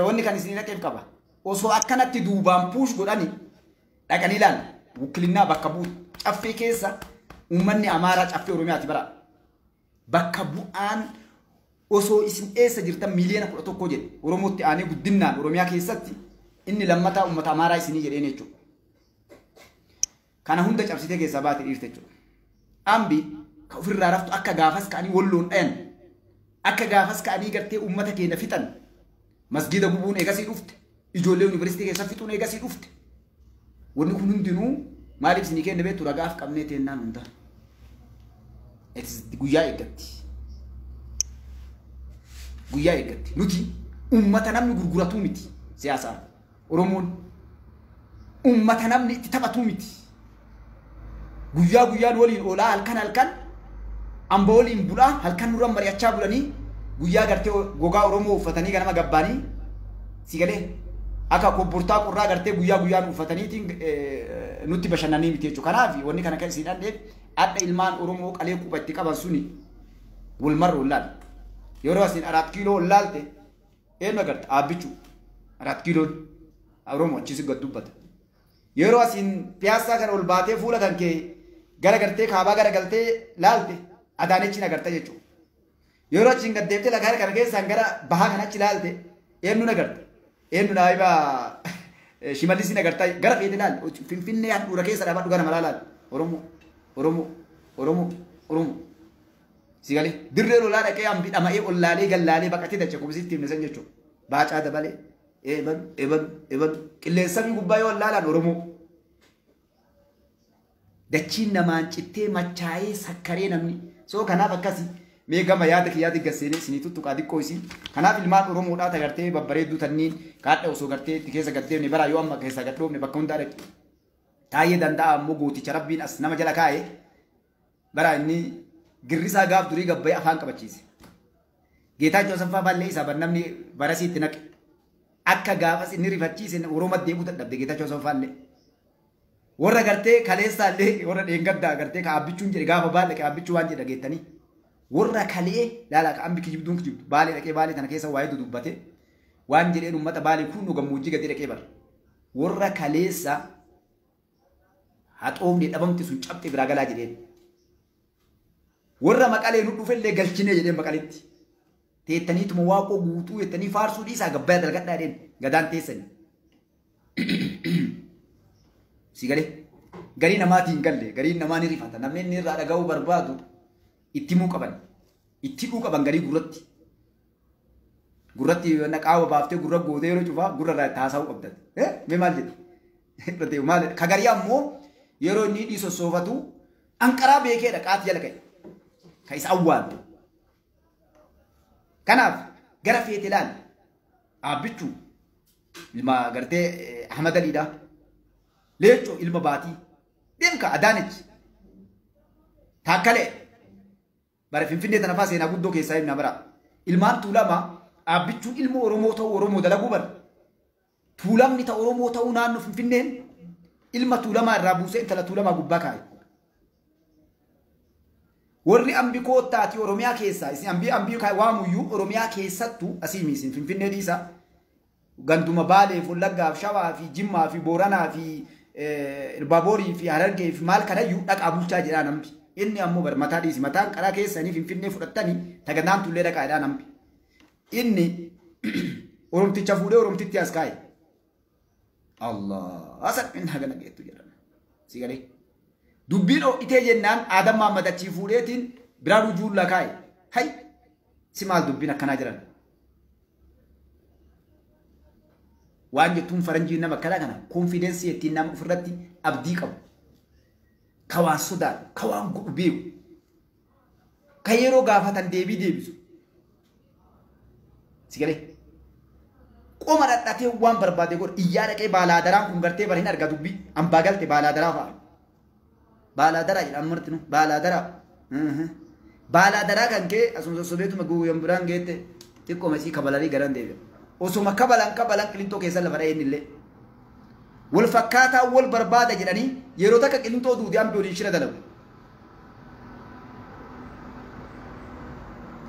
wanni kan isinii dhaqeef qaba. Osoo akkanatti duubaan puush godhanii dhaqanii ilaala. Wukkilinnaa bakka bu'u caffee keessa uummanni Amaaraa caffee Oromiyaati bara. Bakka bu'aan osoo isin eessa jirtan 11 million jedhe Oromootti aanee guddinaan Oromiyaa keessatti inni lammataa uummata Amaaraa isinii jedheen jechuudha. Kana hunda cabsitee keessaa baate dhiirte jechuudha. Ambi ka ofirraa raftu akka gaafas ka'anii walloon dhayan akka gaafas ka'anii gartee uummata keenya fixan masgiida gubuun eegasii dhufte ijoollee yuunivarsiitii keessa fixuun eegasii dhufte. Wanni kun hundinuu maaliif isinii kenne beektu ragaaf qabnee teennaan hunda. Guyyaa eeggatti. Guyyaa eeggatti. Nuti uummata namni gurguratuu miti siyaasaan. Oromoon uummata namni itti taphatuu miti. Guyyaa guyyaan waliin oolaa halkan halkan amba waliin bulaa halkan nurra mari'achaa bulanii guyyaa gartee gogaa Oromoo uffatanii ganama gabbaanii si galee akka kobbortaa qorraa gartee guyyaa guyyaan uffataniitiin nutti bashannanii miti jechuudha. Kanaaf wanni kana kan isin dhandheef adda ilmaan Oromoo qalee quba itti qaban suni wal marra wallaal. Yeroo asin 4 kiiloo wallaalte eenyu agarta aabbichuu 4 kiiloon Oromoo achis gad dubbata. Yeroo asin piyaasaa kana ol baatee fuula kan kee gara gartee kaabaa gara galtee laalte Adaanechi agarta jechuudha. Yeroo achiin gad deebitee lagaa kana keessaan gara bahaa kanatti laalte eenyu agarta. Eenyu naayiba Shimallis agarta gara feete laal Finfinnee handhuura keessa dhaabadhu gara malaa laal Oromoo Oromoo Oromoo Oromoo. Si galee dirree lolaa dhaqee hambi dhama'ee ollaalee gallaalee baqatee dacha qubsitti himne san jechuudha. Baacaa dabalee eebalu eebalu eebalu qilleensa fi gubbaa yoo ollaalaan Oromoo. Dachiin namaan cittee machaa'ee sakkaree namni soo kanaaf akkasi mee gama yaada kiyyaatti gasseenee isinii tuttuqaa xiqqoo isii kanaaf ilmaan Oromoodhaa tagartee babbareedduu tanniin kaadha osoo gartee itti keessa gaddeemne bara yoo amma keessa gadhoofne bakka hundaa dhaqe. Taayee danda'a ammoo gooticha rabbiin as nama jala kaa'e bara inni girrisaa gaaf durii gabbayee afaan qabachiise. Geetaachoo Asaffaa baallee isaa bar namni barasii itti naqe. Akka gaafas inni rifachiise Oromoo deebuu dadhabde Geetaachoo Asaffaa illee. Warra gartee kaleessaallee warra dheengaddaa gartee ka abbichuun jedhe gaafa baal dhaqee abbichuu waan jedha geettanii. Warra kalee laala ka ambi kijibduun kijibdu baalee dhaqee baalee tana keessa waa'ee dudubbate waan jedheen uummata baalee kun nu gammoojjii gadi dhaqee bara. Warra kaleessa haxoofni dhabamti sun cabxe biraa galaa jedheen. Warra maqalee nu dhufellee galchinee jedheen maqaletti. Teettaniituma waaqoo guutuu jettanii faarsuu dhiisaa gabbayaa dalgadhaa jedheen gadaan teessanii. Si galee garii namaatiin hin galle gariin namaa ni rifata namni inni irraa dhaga'uu barbaadu itti himuu qaban itti hidhuu qaban garii gurratti. Gurratti qaawa baaftee gurra gootee yeroo cufaa gurra irraa taasisuu qabdate. Mee maal jedhe? Maal kagarii ammoo yeroo inni hidhii sossoofatu anqaraa beekeedha qaati jala ka'e. Ka isa awwaalte. Kanaaf gara feete ilaali. Aabbichuu ilma gartee Ahmad Aliidha. Leencoo ilma baatii. Deemka Adaanech. Taakkalee. Bara Finfinnee tana fa'aa seenaa guddoo keessaa himna bara. Ilmaan Tuulamaa Aabbichuun ilma Oromoo ta'uu Oromoo dalaguu bara. Tuulamni ta'u Oromoo ta'uu naannoo Finfinneen ilma Tuulamaa irraa buusee intala Tuulamaa gubbaa kaa'e. Warri ambi koottaati Oromiyaa keessaa isin ambii ambii waamuyyuu Oromiyaa keessattuu asii miisin Finfinnee dhiisa. Ganduma Baalee fi Wallaggaa fi Shawaa fi Jimmaa fi Booranaa fi Ilbaaborii fi Harargee fi maal kanayyuu dhaqaa bulchaa jedhaa nambi. Inni ammoo bar mataa dhiisi mataan karaa keessanii Finfinnee fudhattanii taganaan tullee dhaqaa jedhaa nambi. Inni Oromticha fuudhee Oromtitti as kaa'e. Allah asalphinna hagana geettu jedhama. Si galee. Dubbiin ho'itee jennaan Aadam Mahammad achii fuudheetiin Biraanuu Juullaa kaa'e. Hay si maal dubbiin akkanaa jiran? Waan jettuun faranjiin nama akkanaa kana konfidensii ittiin nama ofirratti abdii qabu. Ka waan sodaatu, ka waan godhu beeku. Ka yeroo gaafatan deebii deebisu. Si galee. Qoma dhadhatee waan barbaade godha. Iyyaa dhaqee baaladaraan kun gartee bara hin arga dubbii. Ambaa galte baalaadaraa fa'a. Baalaadaraa jedha amma martinu. Baalaadaraa. Baalaadaraa kan kee asuma sossobeetuma guyyaan biraan geette xiqqooma isii kabalanii garan deebi'a. Osuma kabalan kabalan qilintoo keessa lafa dha'een illee. Wal fakkaataa wal barbaada jedhanii yeroo takka qilintoo duudee ambi waliin shira dalagu.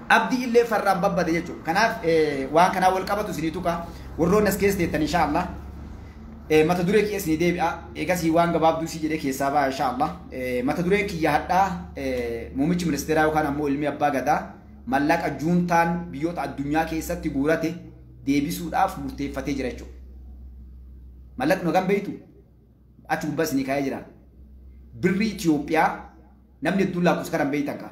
Abdii illee farraan babbade jechuudha. Kanaaf waan kanaa wal qabatu isinii tuqa. Warroonni as keessa teettan inshaallah. Mata duree kiyya isinii deebi'a. Eegasii waan gabaabduu isii jedhee keessaa ba'a inshaallah. Mata dureen kiyya hadhaa muummichi ministeeraa yookaan ammoo ilmi abbaa gadaa mallaqa juuntaan biyyoota addunyaa keessatti guurate deebisuudhaaf murteeffatee jira jechuudha. Mallaqni hagam beektu? Achi gubbaa isinii kaa'ee jira. Birrii Itoophiyaa namni hedduun lakkoofsa kana hin beektan kaa.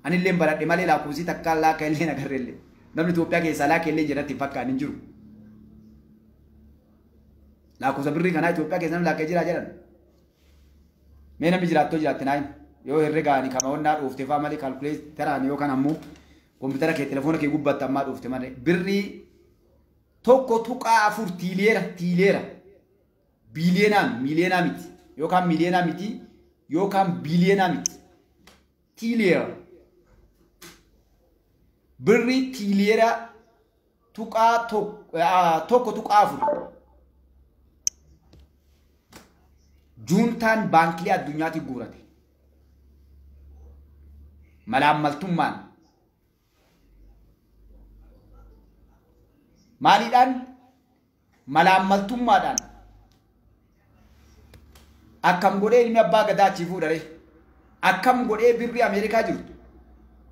Ani illee baradhe malee lakkoofsi takka laaka illee agarre illee. Namni Itoophiyaa keessaa laaka illee jedhatti hin fakkaan hin jiru. Lakkoofsa birrii kanaa Itoophiyaa keessa namni laakee jira jedhan. Mee namni jiraattoo jiraatte naayin yoo herregaani kama onnaa dhooftee fa'aa malee kaalkuleetaraan yookaan ammoo kompiitara kee telefoona kee gubbaatti ammaa dhoofte malee birrii 1.4 tiiliyeera biiliyeenaa miiliyoonaa miti yookaan miiliyoonaa miti yookaan biiliyoonaa miti tiiliyeera birrii tiiliyeera 1.4 juuntaan baankilee addunyaatti guurate. Malaammaltummaan maaliidhaan malaammaltummaadhaan akkam godhee ilmi abbaa gadaa achii fuudhare akkam godhee birrii Ameerikaa jirtu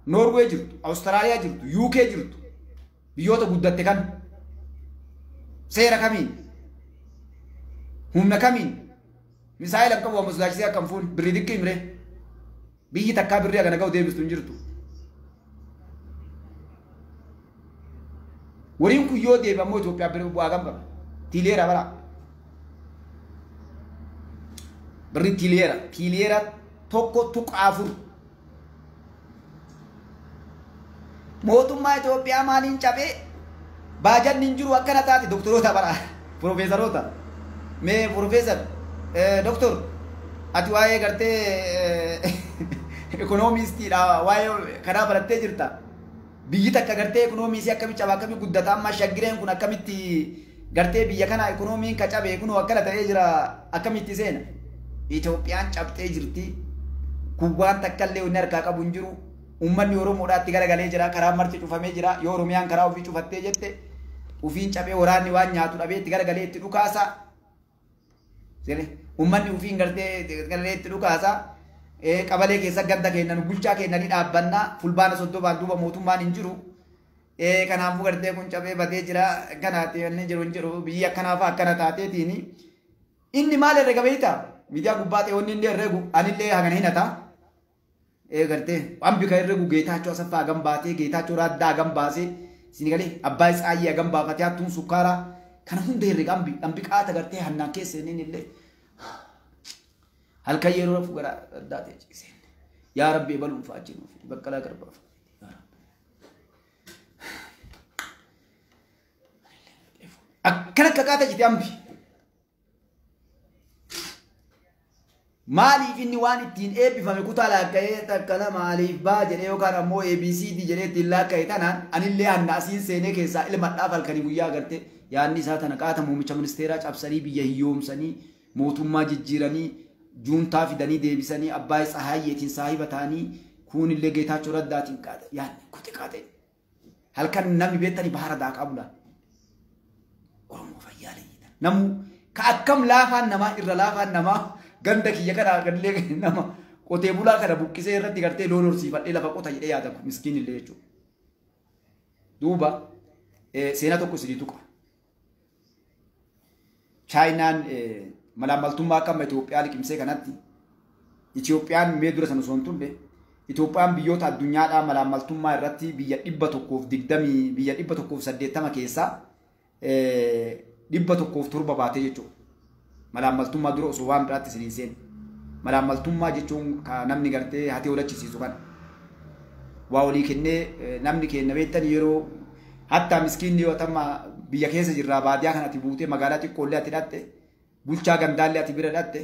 Noorwee jirtu Awustiraaliyaa jirtu UK jirtu biyyoota guddatte kan seera kamiin humna kamiin misaayila qabu amma sodaachisee akkam fuun birrii diqqii himree biyyi takkaa birrii hagana ga'u deebistu hin jirtu. Wariin kun yoo deebi ammoo Itoophiyaa bira bu'aa kam qaba? Tiileera bara. Birri tiileera. Tiileera 1.4. Mootummaa Itoophiyaa maaliin cabee baajanni hin jiru akkana taate doktoroota bara. Piroofeesaroota. Mee piroofeesar doktor ati waa'ee gartee ikoonomiistiidha waa'ee kanaa barattee jirta. Biyyi takka gartee ikoonomiisii akkamii cabaa akkamii guddata amma shaggireen kun akkamitti gartee biyya kana ikoonomiin ka cabe kunoo akkana ta'ee jira akkamitti seena. Itoophiyaan cabxee jirti. Kubbaan takka illee inni harkaa qabu hin jiru. Uummanni Oromoodhaatti garagalee jira. Karaa marti cufamee jira. Yoo Oromiyaan karaa ofii cufattee jette ofiin cabee waraanni waan nyaatu dhabee itti garagalee itti dhukaasa. Uummanni ofiin gartee garagalee itti dhukaasa. Qabalee keessa ganda kennan bulchaa kennanii dhaabbannaa fulbaana 30 duuba mootummaan hin jiru. Kanaafuu gartee kun cabee badee jira. Kanaatti inni jiru hin jiru. Biyyi akkanaaf akkana taateetiin inni maal herrega beektaa? Miidiyaa gubbaa ta'e wanni inni herregu anillee hagana hinata. Gartee waan bika herregu Geetaachoo Asaffaa hagam baatee Geetaachoo Raddaa hagam baasee Isin galee abbaa Tsaayyee hagam baafatee hattuun sukkaaraa kana hunda herrega hambi qaata gartee hannaan keessa inni illee halkan yeroo rafu gara addaa ta'e ciiseen. Yaa Rabbi ebaluun fa'aa jiruuf Baqqalaa Garbaa fa'a. Akkana akka qaata jite hambi. Maaliif inni waan ittiin eebbifame kutaa laakka'ee takka lama aliif baa jedhee yookaan ammoo ABCD jedhee ittiin laakka'e tanaan anillee hanna asiin seenee keessaa ilmadhaaf halkanii guyyaa agartee yaadni isaa tana qaata muummicha ministeeraa cabsanii biyya hiyyoomsanii mootummaa jijjiiranii juuntaa fidanii deebisanii abbaa Tsahaayyeetiin saahiba ta'anii kuunillee Geetaachoo Raddaatiin qaata yaadni kute qaate halkan namni beektanii bahara daakaa bula Oromoo fayyaa leeyyitan namu ka akkam laafaan namaa irra laafaan namaa ganda kiyya kana gallee nama qotee bulaa kana buqqisee irratti gartee loon horsiifadhee lafa qota jedhee yaada miskiin illee jechuudha. Duuba seenaa tokko isinii tuqa. Chaayinaan malaammaltummaa akka amma Itoophiyaa liqimsee kanatti Itoophiyaan mee dura sana osoo hin turre Itoophiyaan biyyoota addunyaadhaa malaammaltummaa irratti biyya 120 biyya 180 keessaa 107 baatee jechuudha. Malaammaltummaa dura osoo waan biraatti isin hin seenne. Malaammaltummaa jechuun ka namni gartee hatee olachisiisu kana. Waa olii kennee namni kenna beektan yeroo hatta miskiinni yoo tamma biyya keessa jirraa baadiyyaa kanatti buutee magaalaa xiqqoollee ati hidhatte bulchaa gandaallee ati bira hidhatte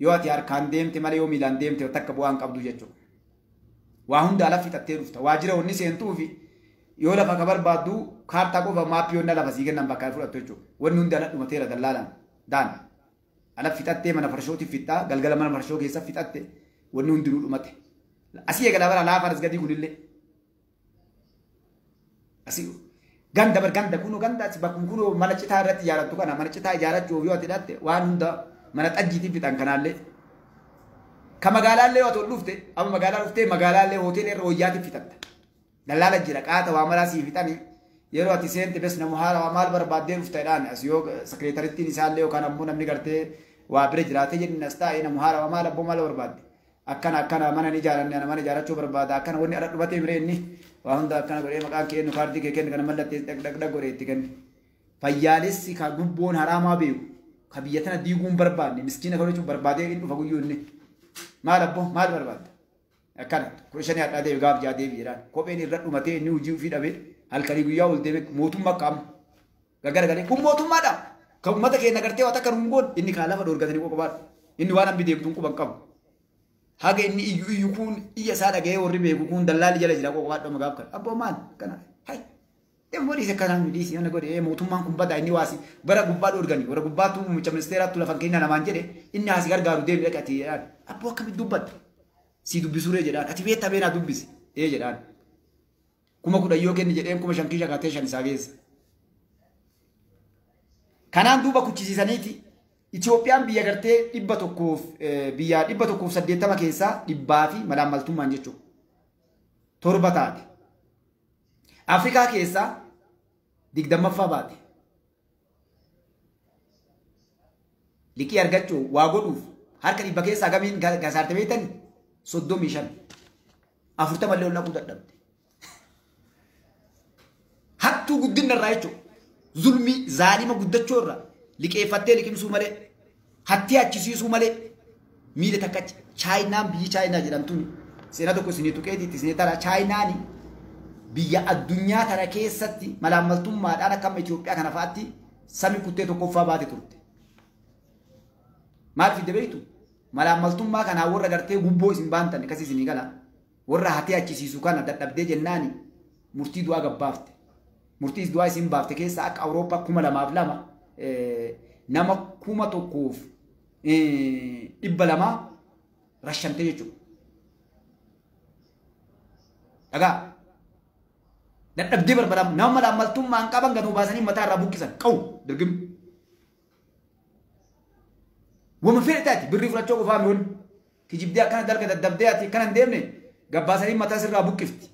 yoo ati harkaan deemte malee yoo miilaan deemte takka bu'aa hin qabdu jechuudha. Waa hunda ala fixattee dhufta. Waajjira wanni seentuufi yoo lafa ka barbaaddu kaartaa qofa maappii yoonna lafa sii kennan bakka fudhattu jechuudha. Wanni hundi ala dhumateera dallaalaan daan. Ala fixattee mana farshootiif fixxaa galgala mana farshoo keessa fixatte wanni hundinuu dhumate. Asii eegalaa bara laafaan as gadii kunillee. Asii ganda bar ganda kunoo ganda asi bakkuma kunoo mana citaa irratti ijaarattu kana mana citaa ijaarachuuf yoo ati hidhatte waan hunda mana xajjiitiif fixan kanaallee. Ka magaalaallee yoo ati ol dhufte amma magaalaa dhuftee magaalaallee hoteela irra wayyaatiif fixatta. Dallaala jira qaata waa maraa sii fixanii yeroo ati seente bes namu haala waa maal barbaaddee dhufta jedhaan as yoo sekireetarittiin isaallee yookaan ammoo namni gartee waa bira jiraatee jedhin as taa'ee namu haala waa maal abboo maal barbaadde akkana akkana mana ni ijaaranne ana mana ijaarachuu barbaada akkana wanni ala dhumatee biree inni waa hunda akkana godhee maqaan kee kennu kaardii kee kennu kana mallattee dhaq godhee itti kennu. Fayyaalessi ka gubboon haraamaa beeku ka biyya tana diiguun barbaadne miskiina kan jechuun barbaadee inni dhufa guyyuu inni maal abboo maal barbaadde akkana 15 hadhaa deebi gaaf jaa deebi jedhaan kopheen irra dhumatee inni hojii ofii dhabee halkanii guyyaa ol deeme mootummaa akka amma gaggara kun mootummaadha. Kan uummata keenya gartee waan akka nuun goon inni kaan lafa dhoorgatanii qoqobaadha. Inni waan hambi deemtuun quban qabu. Haga inni iyyu iyyu kun iyya isaa dhaga'ee warri beeku kun dallaalli jala jira qoqobaadha magaaf kana. Abboo maal kana hay deemu dhiise kanaan nu dhiisi yana godhe mootummaan kun badaa inni waasi bara gubbaa dhoorganii warra gubbaatu muummicha ministeeraattu lafan keenya namaan jedhe inni haasi gargaaru deemi dhaqe ati jedhaan. Abboo akkamitti dubbatta? Si dubbisuuree jedhaan ati beektaa beenaa dubbisi ee jedhaan. 10,000 yoo kenni jedheen 5,000 kiisha kaatee 5 isaa geessa. Kanaan duuba kuchisiisaniiti Itoophiyaan biyya gartee 100 biyya 180 keessaa 100 fi malaammaltummaan jechuudha. 7 taate. Afrikaa keessaa 20ffaa baate. Liqii argachuu waa godhuuf harka 100 keessaa gamiin gasaarte beektanii 35. 40 illee ol naquu dadhabde. Hattuu guddina irraa jechuudha. Zulmii zaalima guddachuu irraa liqeeffattee liqimsuu malee hattee achisiisuu malee miila takka Chaayinaan biyyi Chaayinaa jedhamtuun seenaa tokko isinii tuqeetiitti isinii tara Chaayinaan biyya addunyaa tana keessatti malaammaltummaadhaan akka amma Itoophiyaa kana fa'aatti sami kuttee tokkoffaa baate turte. Maal fidde beektu? Malaammaltummaa kanaa warra gartee gubboo isin baantan akkasii isinii gala warra hatee achisiisu kana dadhabdee jennaani murtii du'aa gabbaafte. Murtii du'aa isin baafte keessaa akka Awurooppaa 2002 nama 1,200 rashante jechuudha. Dhagaa dadhabdee barbaadamu nama malaammaltummaan qaban ganuu baasanii mataa irraa buqqisan qabu dirgim. Wama fedhe taati birrii fudhachuu qofaa mi'oon kijibdee akkana dalga daddabdee ati akkana hin deemne gabbaasanii mataa sirraa buqqifti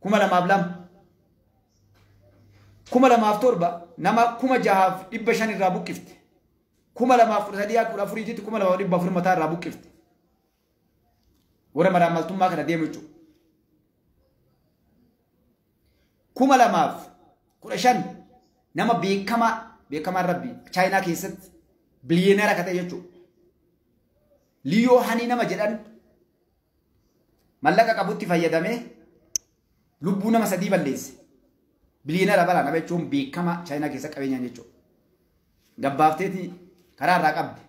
2002. 2007 nama 6,500 irraa buqqifte. 2013 14 2,400 mataa irraa buqqifte. Warra malaammaltummaa kana deemu jechuudha. 2015 nama beekamaa rabbi Chaayinaa keessatti biliyoonera ka ta'e jechuudha. Liyoo Hani nama jedhan mallaqa qabutti fayyadamee lubbuu nama 3 balleesse. Biliyoonera balaa nama jechuun beekamaa Chaayinaa keessa qabeenyaan jechuudha. Gabbaafteeti karaa irraa qabde.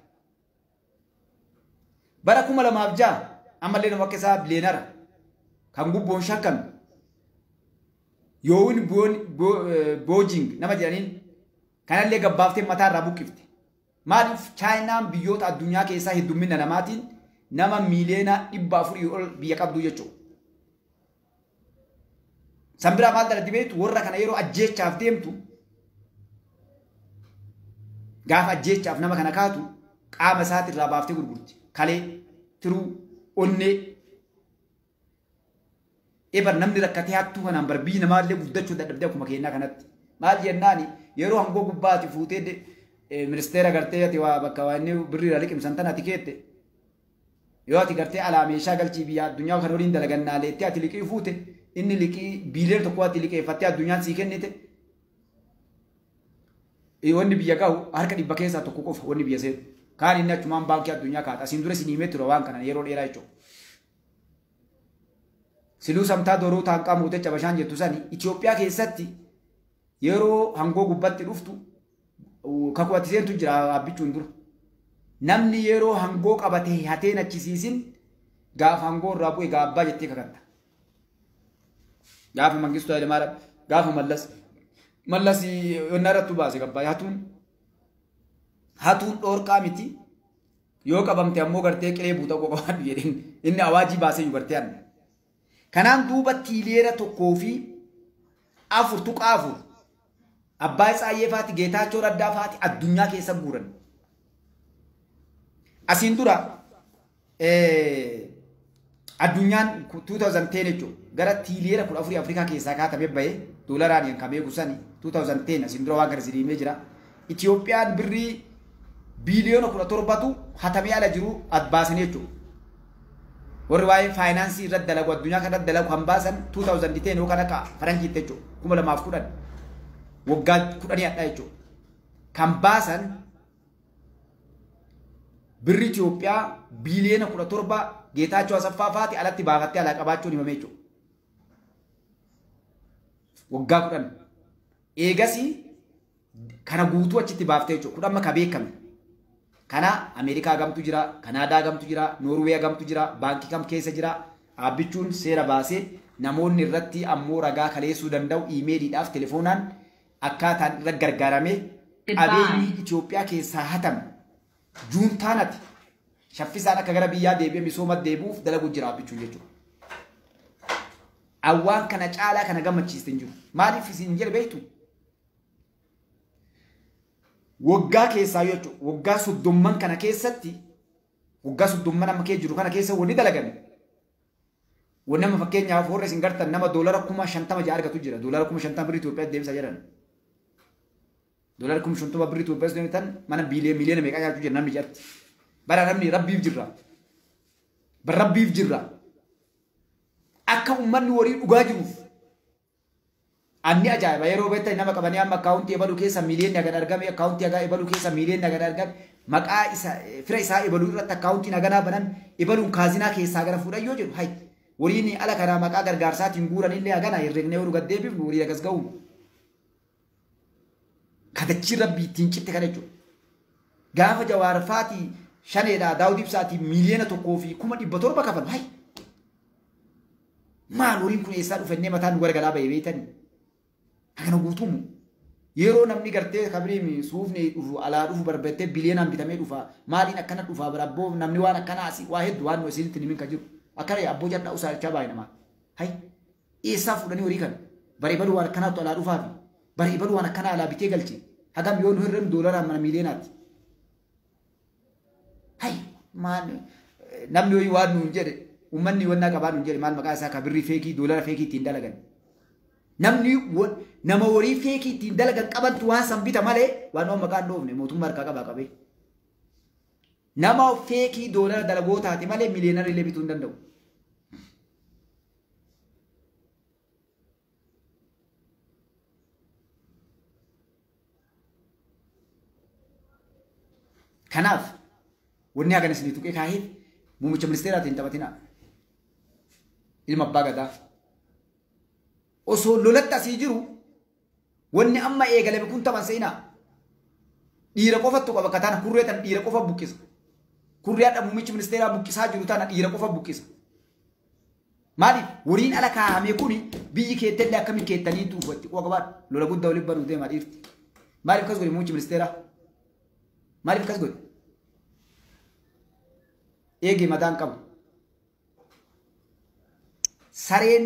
Bara 2006 ammallee nama akka isaa biliyoonera kan gubboon shakkame Yoowin Boojing nama jedhaniin kanallee gabbaaftee mataa irraa buqqifte. Maaliif Chaayinaan biyyoota addunyaa keessaa heddummina namaatiin nama miiliyoona 400 ol biyya qabdu jechuudha. San biraa maal dalatti beektu warra kana yeroo ajjeechaaf deemtu gaafa ajjeechaaf nama kana kaatu qaama isaatirraa baaftee gurgurti. Kalee, tiruu, onnee. Ebar namni rakkatee hattuu kanaan bar biyyi namaallee guddachuu dadhabdee akkuma keenyaa kanatti. Maal jennaani yeroo hangoo gubbaati fuutee ministeera gartee ati waa bakka waa inni birrii irraa liqimsan tan ati keette yoo ati gartee alaa meeshaa galchii biyya addunyaa kan waliin dalagannaa leettee ati liqii fuute inni liqii biiliyoona 1 ati liqeeffattee addunyaan sii kennite wanni biyya gahu harka 100 keessaa 1 qofa wanni biyya seenu kaan inni achumaan baankii addunyaa kaata asiin dura isin himee ture waan kana yeroo dheeraa jechuudha. Siluu samtaa doroo taanqaa mooticha bashaan jettu sani Itoophiyaa keessatti yeroo hangoo gubbatti dhuftu kakuu ati seentu jira abbichuun dura. Namni yeroo hangoo qabatee hateen achisiisin gaafa hangoo irraa bu'e gaabbaa jettee kakatta. Gaafa Mangistuu Hayilemaariyaam gaafa Mallas yonnaa irratti baase gabbaa hatuun dhoorqaa miti yoo qabamte ammoo gartee qilee buuta qoqobaadhu jedheen inni awaajii baasee gartee anna. Kanaan duuba tiiliyeera 1 fi 4.4 Abbaa Tsaayyee faati Geetaachoo Raddaa faati addunyaa keessa guuran. Asiin dura addunyaan 2010 jechuudha gara tiiliyeera 14 Afrikaa keessaa kaatamee bahee doolaraan kan beeku sani 2010 asiin dura waan gara sidiimee jira. Itiyoophiyaan birrii biiliyoona 17tu hatamee ala jiru baasanii jechuudha. Warri waa'ee faayinaansii irratti dalagu addunyaa kanatti dalagu kan baasan 2010 yookaan akka faranjiitti jechuudha 2010 waggaa 10 hadhaa jechuudha. Kan baasan birri Itoophiyaa biiliyoona 17 Geetaachoo Asaffaa faati alatti baafattee alaa qabaachuun himame jechuudha. Waggaa 10 eegasii kana guutuu achitti baaftee jechuudha. 10 amma ka beekame. Kana Ameerikaa gamtu jira, Kanaadaa gamtu jira, Noorwee gamtu jira, baankii kam keessa jira. Abbichuun seera baasee namoonni irratti ammoo ragaa kaleessuu danda'u iimeeliidhaaf telefoonaan akkaataan irra gargaaramee qabeenyi Itoophiyaa keessaa hatame juuntaanati shaffisaan akka gara biyyaa deebi'ee misooma deebi'uuf dalagu jira abbichuun jechuudha. Awwaan kana caalaa kana gammachiiste hin jiru. Maaliif isin jedhe beektu? Waggaa keessaa jechuudha. Waggaa 30 kana keessatti waggaa 30 amma kee jiru kana keessa wanni dalagame. Wanni amma fakkeenyaaf warra isin gartan nama doolara 50,000 ja'a argatu jira. Doolara 50,000 birrii Itoophiyaa deemsa jedhan. Doolara 50,000 birrii Itoophiyaa deemtan mana miliyoona meeqa nyaachuu jira namni jedhatti. Bara namni rabbiif jirra. Bara rabbiif jirra. Akka uummanni horii dhugaa jiruuf. Anni ajaa'iba yeroo beektan nama qabanii amma akkaawuntii ebaluu keessa miliyoonni hagan argame akkaawuntii hagaa ebaluu keessa miliyoonni hagan argame maqaa isa fira isaa ebaluu irratti akkaawuntiin haganaa banan ebaluun kaazinaa keessaa gara fuudhan yoo jedhu hay horiin ala kanaa maqaa gargaarsaatiin guuran illee hagana herreegnee yeroo gad deebifnu horii akkas ga'u. Kadachii rabbii ittiin citte kana jechuudha. Gaafa Jawaar faatii shaneedhaa Daawud Ibsaatii miliyoona 1,700,000 kafalu hay maal horiin kun eessaa dhufennee mataan nu gargalaa bahee beektanii. Kana guutumu yeroo namni gartee kabriimi suufni dhufu alaa dhufu barbaadee biliyoonaan bitamee dhufa maaliin akkana dhufa barabboo namni waan akkana asii waa hedduu waan nu isinitti himin kan jiru akkana abboo jadhaa usaachaa baay'ee namaa hay eessaa fuudhanii horii kana bareebaluu waan akkanaatu alaa dhufaafi bareebaluu waan akkanaa alaa bitee galche hagam yoo nu hirreen doolaraan mana miliyoonaatti hay maal namni horii waan nuun jedhe uummanni wannaa qabaa nuun jedhe maal maqaa isaa ka birrii feekii doolara feekii ittiin dalagan. Namni nama horii feekii ittiin dalagan qabantu waan san bita malee waan nama maqaan dhoofne mootummaa harkaa qabaa qabee. Nama feekii doolara dalagoo taate malee miliyoonara illee bituu hin danda'u. Kanaaf wanni hagan isinii tuqee kaaheef muummicha ministeeraatiin hin taphatinaa. Ilma abbaa gadaa. Osoo lolatti asii jiru wanni amma eegalame kun taphan seenaa. Dhiira qofattu qaba bakka tana kurree tan dhiira qofa buqqisa. Kurree hadha muummichi ministeeraa buqqisaa jiru tana dhiira qofa buqqisa. Maaliif wariin ala kaa'ame kuni biyyi keettellee akkamiin keettanii tuufatti quba qabaadhu lola guddaa waliin banuu deemaa dhiirti. Maaliif akkas godhe muummichi ministeeraa? Maaliif akkas godhe? Eegee mataan qabu. Sareen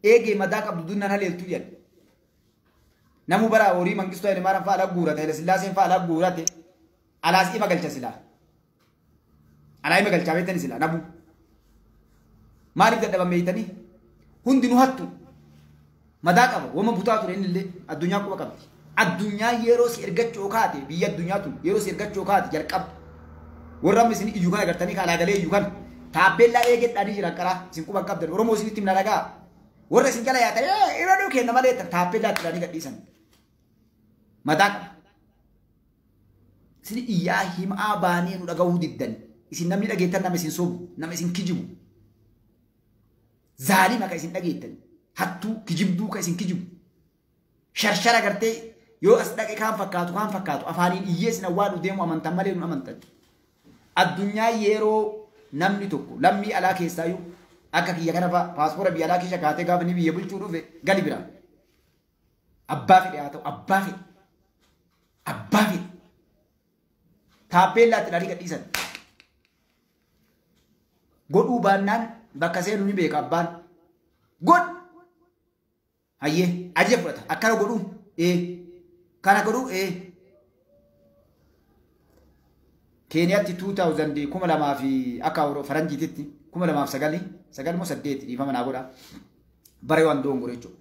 eegee mataa qabdu dunnaan haleeltu jedhe. Namu bara horii Mangistuu Hayilemaariyaam fa'aa alaa guurate Hayilasillaaseen fa'aa alaa guurate alaas ima galcha silaa. Alaa ima galchaa beektani silaa namu. Maaliif dadhaban beektanii? Hundinuu hattu. Madaa qaba. Wama butaa ture inni illee addunyaa quba qabdi. Addunyaa yeroo si ergachuu kaate biyya addunyaa tun yeroo si ergachuu kaate jalqaba. Warra amma isin iyyuu kana agartanii kaalaa galee iyyuu kana taabbeellaa eegedhaanii jiran karaa isin quba qabdan Oromoo isinitti himna dhagaa. Warra isin jala yaatan irra kenna malee taabbeellaa itti gadhiisan. Madaa qaba. Isin iyyaa himaa baanee nu dhagahuu diddan. Isin namni dhageettan nama isin sobu, nama isin kijibu. Zaalima ka isin dhageettan. Hattuu kijibduu ka isin kijibu. Sharshara gartee yoo as dhaqe kaan fakkaatu afaaniin iyyee isin awwaalu deemu amantan malee nu amantan. Addunyaa yeroo namni tokko lammii alaa keessaayyuu akka kiyya kana fa'a paaspoora biyya alaa keessa kaatee gaafa inni biyya bulchuu dhufe gali bira. Abbaa fedhe haa ta'u abbaa fedhe. Abbaa fedhe. Taappeellaatti dhaadhii gadhiisan. Godhuu baannaan bakka seenu ni beeka abbaan. God! Hayyee ajaja fudhata. Akkana godhuu ee. Kana godhuu ee. Keeniyaatti 2000 2000 fi akka faranjiititti 2009 9 moo 8 dhiifama naa godha. Bara waan doongore jechuudha.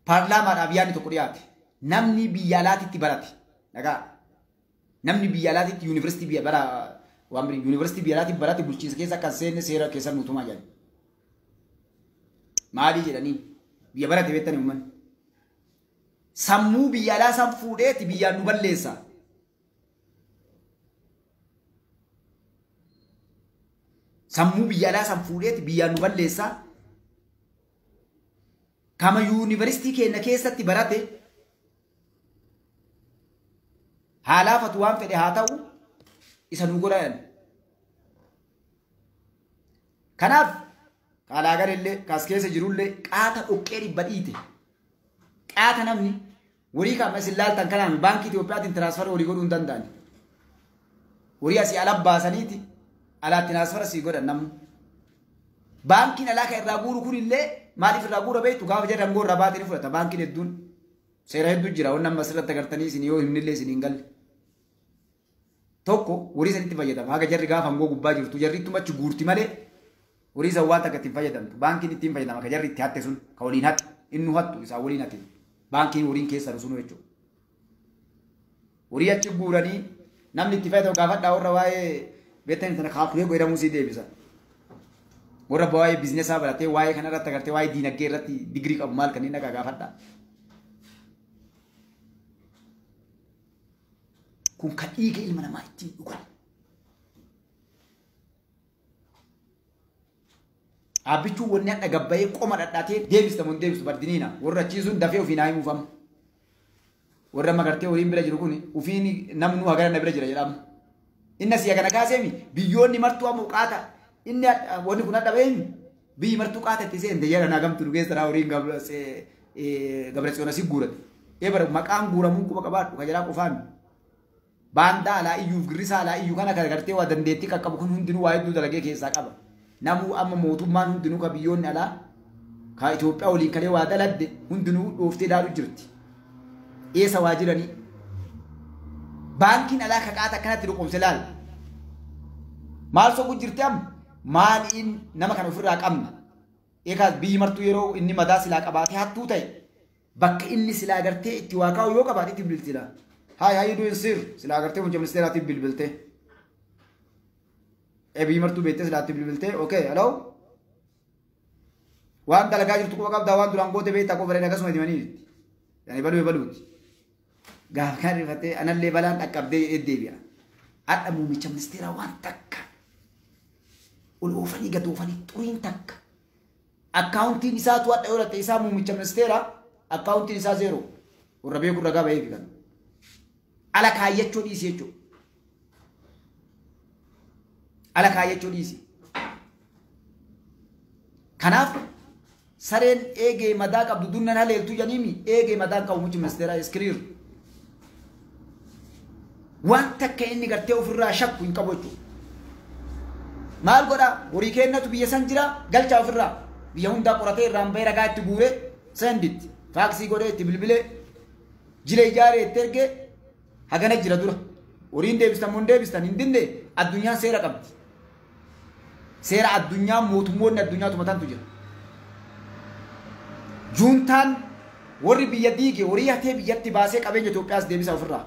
Paarlaamaadhaaf yaadni tokko dhiyaate. Namni biyya alaatitti barate. Dhagaa. Namni biyya alaatitti yuunivarsiitii biyya bara waan biri yuunivarsiitii biyya alaatitti barate bulchiinsa keessa akka seenne seera keessa nuutumaa jedhan. Maalii jedhanii biyya barate beektanii uummanni. Sammuu biyya alaa san fuudheeti biyyaan nu balleessa. Sammuu biyya alaa san fuudheeti biyyaan nu balleessa. Kama yuunivarsiitii keenya keessatti barate haalaafatu waan fedhe haa ta'u isa nu godhan. Kanaaf kaalaa garellee kaas keessa jirullee qaata dhoqqee dhibba dhiite. Qaata namni horii kan isin laaltan kanaan baankii Itiyoophiyaatiin tiraansfara horii godhuu hin danda'ani. Horii asii ala baasaniiti alaatti tiraansfara sii godhan namni. Baankiin alaa kan irraa guuru kunillee maaliif irraa guura beektu gaafa jedhan aangoo irraa baatee ni fudhata baankiin hedduun. Seera hedduu jira waan amma asirratti agartanii isin yoo himnillee isin hin galle. Tokko horii sanitti fayyadama. Haga jarri gaafa aangoo gubbaa jirtu jarri ittuma achi guurti malee horii san waan takka ittiin fayyadamtu. Baankiin ittiin fayyadama ka jarri itti hatte sun ka waliin hatte inni hattu isaa waliin hatte. Baankiin horiin keessa sunu jechuudha. Horii achi guuranii namni itti fayyadamu gaafadhaa warra waa'ee beektanii tana kaakulee godhamuu sii deebisa. Warra waa'ee biizinesaa baratee waa'ee kana irratti agartee waa'ee diinagdee irratti digirii qabu maal kanneen dhagaa gaafadhaa. Kun kan dhiiga ilma namaa ittiin dhugan. Abbichuu wanni hadha gabbayee qoma dhadhaatee deebista mun deebistu bardiniina. Warra achiisuun dafee ofiin haa himuufamu. Warra magartee horiin bira jiru kun ofiin namnu hagana na bira jira jedhamu. Inni asii hagana kaaseemi biyyoonni martuu ammoo qaata. Inni wanni kun hadha beeymi biyyi martuu qaata itti seente jedha naa gamtu nu keessa horiin Gabratsiyoon asii guurate. Ee bara maqaan guuramuu quba qabaadhu ka jedhaa qofaami. Baandaa alaa iyyuuf girrisaa alaa iyyuu kana gartee waa dandeettii qaqqabu kun hundinuu waa hedduu dalagee keessaa qaba. Namuu amma mootummaan hundinuu ka biyyoonni alaa ka Itoophiyaa waliin kalee waa daladde hundinuu dhooftee ilaaluu jirti. Eessa waa jiranii? Baankiin alaa ka qaata akkanatti dhuqomse ilaala. Maal soqu jirti amma? Maaliin nama kana ofirraa qabna? Eegaa biyyi martuu yeroo inni madaa silaa qabaatee hattuu ta'e bakka inni silaa gartee itti waa kaa'u yoo qabaate itti bilbiltila. Hi, how you doing, sir? Silaa agartee muummicha ministeeraatiif bilbilte. Biyyi martuu beektee silaatti bilbilte. Okay, hello? Waan dalagaa jirtu quba qabdaa waan duraan goote beektaa qofa akkasuma himanii jirti. Yani baluu baluuti. Gaafa kan rifatee anallee balaan dhaqqabdee deebi'a. Hadha muummicha ministeeraa waan takka ol oofanii gad oofanii xuriin takka. Akkaawuntiin isaatu hadha yoo latte isaa muummicha ministeeraa akkaawuntiin isaa zeero. Warra beeku ragaa bahee fi kana. Ala kaayyachuu dhiisi jechuudha. Ala kaayyachuu dhiisi. Kanaaf sareen eegee madaa qabdu dunnan haleeltu janiimi eegee madaa qabu muummichi ministeeraa iskiriir. Waan takka inni gartee ofirraa shakku hin qabu jechuudha. Maal godhaa? Horii kennatu biyya san jira galchaa ofirraa. Biyya hundaa qoratee irraan bahee ragaa itti guuree senditti. Faaksii godhee itti bilbilee jila ijaaree itti ergee hagana jira dura. Horiin deebistan moo hin deebistan hin dinne addunyaan seera qabdi. Seera addunyaa mootummoonni addunyaa tumatantu jira. Juuntaan warri biyya diige horii hatee biyyatti baasee qabeenya Itoophiyaas deebisa ofirraa.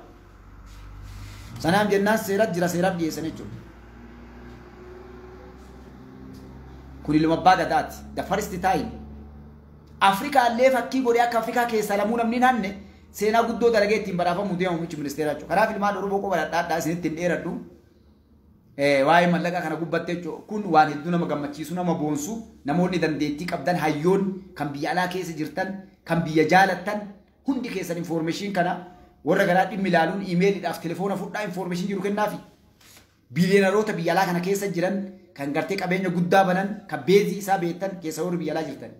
Sanaaf jennaan seerat jira seeraaf dhiyeessan jechuudha. Kun ilma abbaa gadaati. The first time. Afrikaa illee fakkii godhee akka Afrikaa keessaa lamuu namni hin hanne seenaa guddoo dalagee ittiin badhaafamuu deema muummichi ministeeraa jechuudha. Kanaaf ilmaan Oromoo qofa dhadhaadhaa isinitti hin dheeradhu. Waa'ee mallaqa kana gubbatte jechuudha. Kun waan hedduu nama gammachiisu nama boonsu namoonni dandeettii qabdan hayyoon kan biyya alaa keessa jirtan kan biyya jaalattan hundi keessan information kana warra garaa dhimmi ilaaluun iimeeliidhaaf telefoona fudhaa information jiru kennaafi. Biliyeenaroota biyya alaa kana keessa jiran kan gartee qabeenya guddaa banan kan beezii isaa beektan keessa warri biyya alaa jirtan.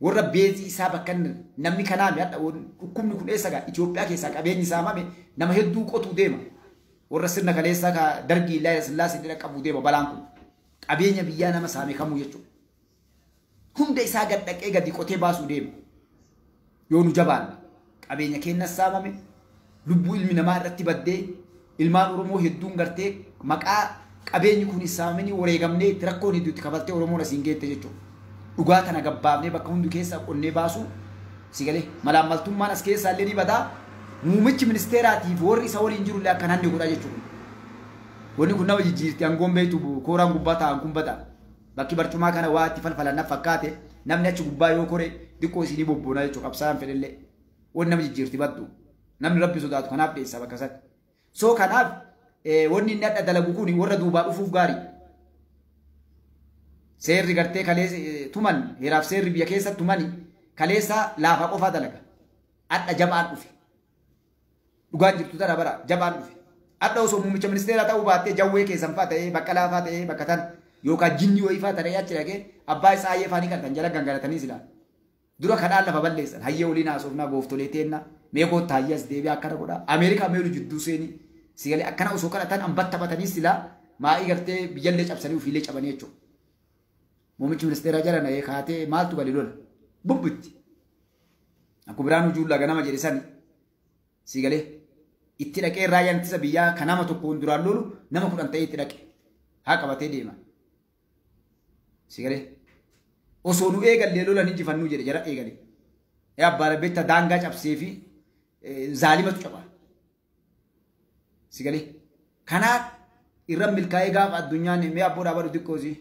Warra beezii isaa bakka namni kanaa mi'aadha dhukkubni kun eessa gaa Itoophiyaa keessaa qabeenyi isaa mame nama hedduu qotuu deema. Warra sirna kaleessaa ka dargii illaa sillaasee dira qabu deema balaan kun. Qabeenya biyyaa nama saame kamuu jechuudha. Hunda isaa gad dhaqee gadi qotee baasuu deema. Yoo nu jabaanne qabeenya keenya saamame lubbuu ilmi namaa irratti baddee ilmaan Oromoo hedduun gartee maqaa qabeenyi kun saamanii wareegamnee itti rakkoon hedduutti kafaltee Oromoon asiin geette jechuudha. Dhugaa tana gabbaafnee bakka hundi keessaa qonnee baasuu si galee malaammaltummaan as keessaa illee ni badaa. Muummichi ministeeraatiif warri isa waliin jiru illee akkan hanni godhaa jechuudha. Wanni kun nama jijjiirti aangoon beektu kooraan gubbaa taa'an kun badaa. Bakki barcumaa kana waa itti falfalan na fakkaate namni achi gubbaa yoo kore xiqqoo isinii bobboonaa jechuudha qabsaa'aan fedhellee. Wanni nama jijjiirti baddu. Namni rabbi sodaatu kanaaf dhiyeessa bakka sana. So kanaaf wanni inni adda dalagu kun warra duubaa dhufuuf gaarii. Seerri gartee kaleessa tuman heeraaf seerri biyya keessa tumani kaleessa laafa qofaa dalaga. Adda jabaan dhufe. Dhugaan jirtu tana bara jabaan dhufe. Adda osoo muummicha ministeeraa ta'uu baattee jawwee keessan fa'aa ta'ee baqqalaa fa'aa ta'ee bakka tan yookaan jinni wayii fa'aa ta'ee achi dhaqee abbaa isaa hayyee fa'aa ni qartan jala gangalatanii silaa. Dura kadhaan lafa balleessan hayyee waliin haasofnaa gooftolee teenna mee koottaa hayyee as deebi'ee akkana godhaa Ameerikaa meelu jidduu seenii si galee akkana osoo kadhatan ambatta batanii silaa maa'ii gartee biyyallee cabsanii ofiillee cabanii jechuudha. Muummichi ministeeraa jala na'ee kaatee maaltu gadi lola bubbitti. Akkuma biraan ujuullaa ganama jedhe sani si galee itti dhaqee raayyaan ittisa biyyaa kan nama tokkoon duraan lolu nama 10 ta'ee itti dhaqe haa qabatee deema. Si galee osoo nu eegallee lolan injifannuu jedhe jara eegale. Yaa abbaa rabbeetta daangaa cabsee fi zaalimatu caba. Si galee kanaaf irra milkaa'ee gaafa addunyaan mee abboo dhaabadhu xiqqoosii.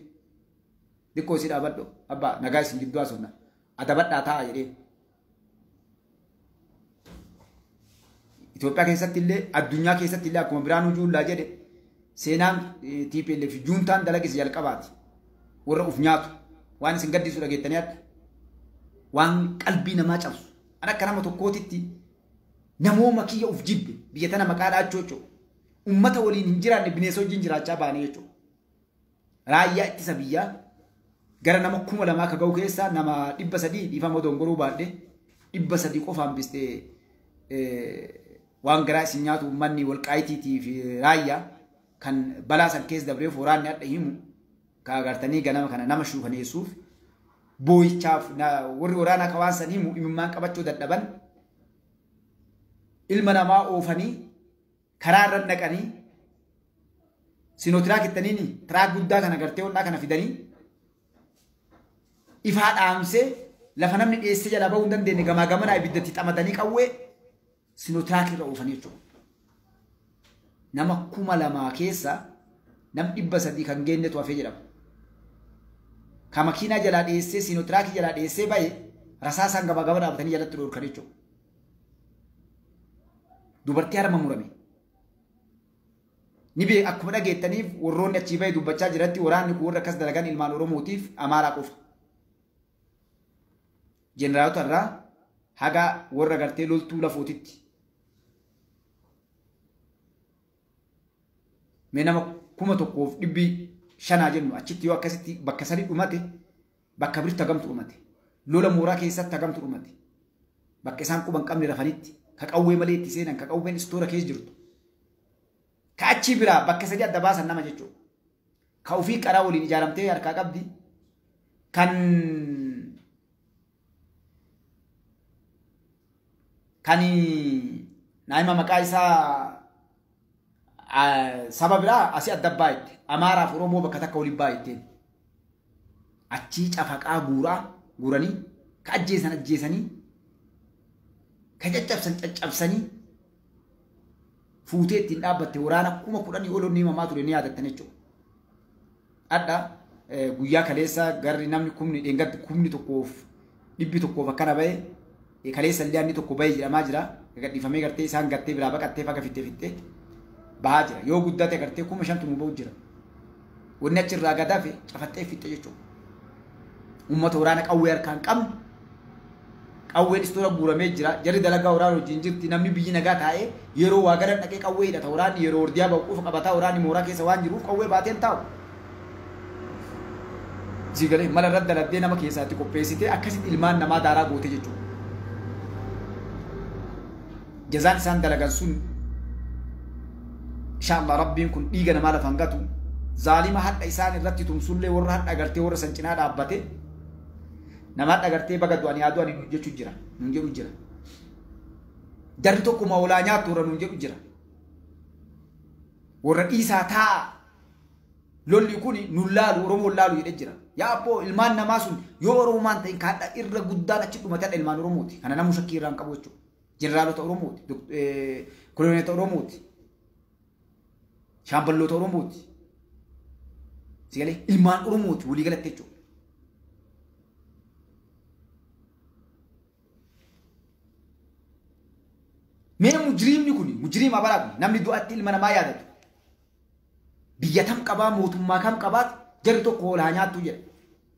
Xiqqoosii dhaabadhu abbaa nagaa isin gidduu haasofna adabadhaa taa'a jedhee. Itoophiyaa keessatti illee addunyaa keessatti illee akkuma biraan ujuullaa jedhe seenaan TPLF juuntaan dalagis jalqabaati. Warra uf nyaatu waan isin gaddisu dhageettanii adda waan qalbii namaa cabsu. An akka nama tokkootitti namooma kiyya uf jibbe biyya tana maqaa dhaachuu jechuudha. Uummata waliin hin jiraanne bineensa wajjin jiraachaa baanee jechuudha. Raayyaa ittisa biyyaa gara nama 2000 akka ga'u keessaa nama 300 dhiifama dongoruu baadhee 300 qofaan bistee waan garaa isin nyaatu uummanni walqaayitiitii fi raayyaa kan balaa san keessa dabreef waraanni adda himu ka agartanii ganama kana nama shuukaneessuuf boo'ichaaf warri waraanaa ka waan san himu imimmaan qabachuu dadhaban ilma namaa oofanii karaa irra naqanii sinotiraak ittaniini tiraak guddaa kana gartee onnaa kana fidanii ifaa dhaamsee lafa namni dhiyeessee jalaa bahuu hin dandeenye gamaa gamanaa ibiddatti xamadanii qawwee sinotiraak irra oofanii jechuudha. Nama 2000 keessa nam 300 kan geenyetu hafee jedhama. Ka makiinaa jalaa dhiyeessee sinotiraakii jalaa dhiyeessee bahe rasaasaan gamaa gama dhaabbatanii jalatti dhorkan jechuudha. Dubartii harma murame. Ni bee akkuma dhageettaniif warroonni achii bahe dubbachaa jiratti waraanni kun warra akkas dalagan ilmaan Oromootiif Amaaraa qofa. Jeneraalota irraa haga warra gartee loltuu lafootitti. Mee nama 1500 jennu achitti yoo akkasitti bakka sadi dhumate bakka birti hagamtu dhumate. Lola mooraa keessatti hagamtu dhumate. Bakka isaan quban qabne rafanitti ka qawwee malee itti seenan ka qawween istoora keessa jirtu. Ka achi biraa bakka sadi adda baasan nama jechuudha. Ka ofii qaraa waliin ijaaramtee harkaa qabdi. Kan naa'ima maqaa isaa saba biraa asii adda baay'ette. Amaaraaf Oromoo bakka takka waliin baay'etteen. Achii cafaqaa guuranii ka ajjeesan ajjeesanii ka caccabsan caccabsanii fuutee ittiin dhaabbatte waraana 10,000 ol inni himamaa ture ni yaadattan jechuudha. Adda guyyaa kaleessa garri namni kumni dheengaddi 1,100 akkana bahe kaleessa illee inni tokko bahe jedhamaa jira. Gadhiifamee gartee isaan gartee biraa baqattee faga fittee bahaa jira. Yoo guddate gartee 5,000 nu bahu jira. Wanni achirraa gadaafe cafattee fitte jechuudha. Uummata waraana qawwee harkaan qabnu qawween istoora guuramee jira. Jarri dalagaa waraana wajjin jirti. Namni biyyi nagaa taa'ee yeroo waa galan dhaqee qawwee hidhata. Waraanni yeroo hordiyaa bahu qofa qabataa waraanni mooraa keessa waan jiruuf qawwee baateen taa'u. Sigalee mala irratti daladdee nama keessaatti qopheessitee akkasitti ilmaan namaa daaraa goote jechuudha. Jazaan isaan dalagan sun inshallah rabbiin kun dhiiga namaa lafaan gatu. Zaalima hadha isaan irratti tumsullee warra hadha agartee warra san cinaa dhaabbate nama hadha agartee baga du'anii haa du'anii nuun jechuu jira nuun jedhu jira. Jarri tokkuma olaa nyaattu warra nuun jedhu jira. Warra dhiisaa taa'a lolli kun nun laalu Oromoon laalu jedhee jira. Yaa abboo ilmaan namaa sun yoo Oromoon ta'in ka hadha irra guddaan achi dhumate hadha ilmaan Oromooti. Kana namuu shakkii irraa hin qabu jechuudha. Jeneraalota Oromooti, koloneelota Oromooti, shaamballoota Oromooti. Sigalee ilmaan Oromooti walii galatti jechuudha. Mee mujriimni kun mujriima baraa kun namni du'atti ilma namaa yaadatu. Biyya tam qabaa mootummaa kam qabaat jarri tokko hoolaa nyaattu jedha.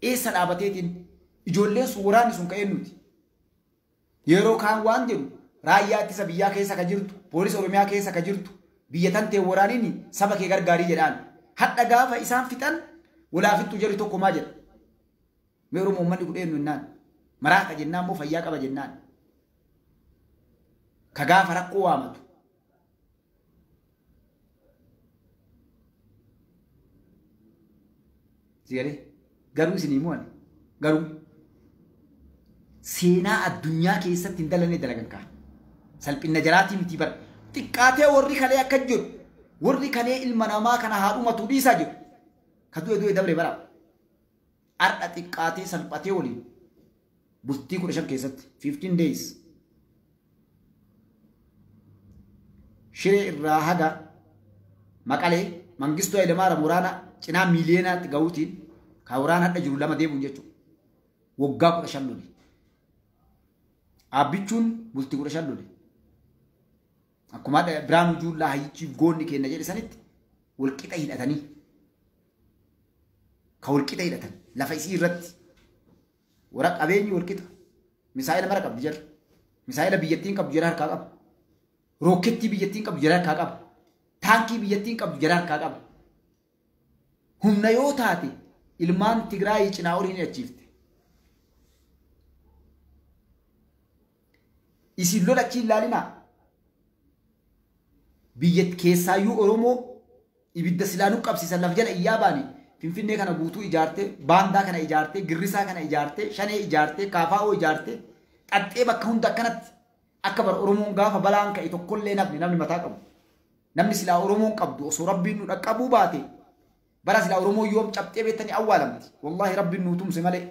Eessa dhaabateetiin ijoolleen sun waraanni sun ka'ee nuti. Yeroo kaan waan jedhu raayyaa ittisa biyyaa keessa ka jirtu, poolisii Oromiyaa keessa ka jirtu, biyya tan ta'e waraaniin saba kee gargaarii jedhaan. Hadha gaafa isaan fixan walaa fixtu jarri tokko maa jedha. Mee Oromoo uummanni kun eenyu jennaan? Maraata jennaan moo fayyaa qaba jennaan? Ka gaafa rakkoo waamatu. Sigalee garuu isinii mo'ani garuu seenaa addunyaa keessatti hin dalane dalagan kaa. Salphina jalaatii miti bara. Xiqqaatee warri kalee akka jedhu warri kalee ilma namaa kana haadhumatu dhiisaa jedhu. Ka du'e du'e dabre bara. Har'a xiqqaatee salphatee waliin bultii 15 keessatti 15 days. Shiree irraa haga Maqalee Mangistuu Hayilamaariyaam waraana cinaa miiliyeenaatti gahuutiin ka waraana hadha jiru lama deemuun jechuudha. Waggaa 15 lole. Abbichuun bultii 15 lole. Akkuma Biraanuu Juullaa hayyichi goonni kenna jedhe sanitti walqixa hidhatanii ka walqixa hidhatan lafa isii irratti warra qabeenyi walqixa misaa'ila mara qabdi jarra misaa'ila biyyattiin qabdu jara harkaa qaba rookettii biyyattiin qabdu jara harkaa qaba taankii biyyattiin qabdu jara harkaa qaba. Humna yoo taate ilmaan Tigraayii cinaa olii ni achiifte. Isin lola achi ilaalinaa. Biyya keessaayyuu Oromoo ibidda silaanuu qabsiisan lafa jala iyyaa baane Finfinnee kana guutuu ijaarte, baandaa kana ijaarte, girrisaa kana ijaarte, shanee ijaarte, kaafaa'oo ijaarte, xaxxee bakka hunda akkanatti akka bara Oromoon gaafa balaan ka'e tokkollee nafni namni mataa qabu. Namni silaa Oromoon qabdu osoo Rabbiin nu dhaqqabuu baate bara silaa Oromoo yoom cabxee beektanii awwaalamti. Wallaahi Rabbiin nu tumse malee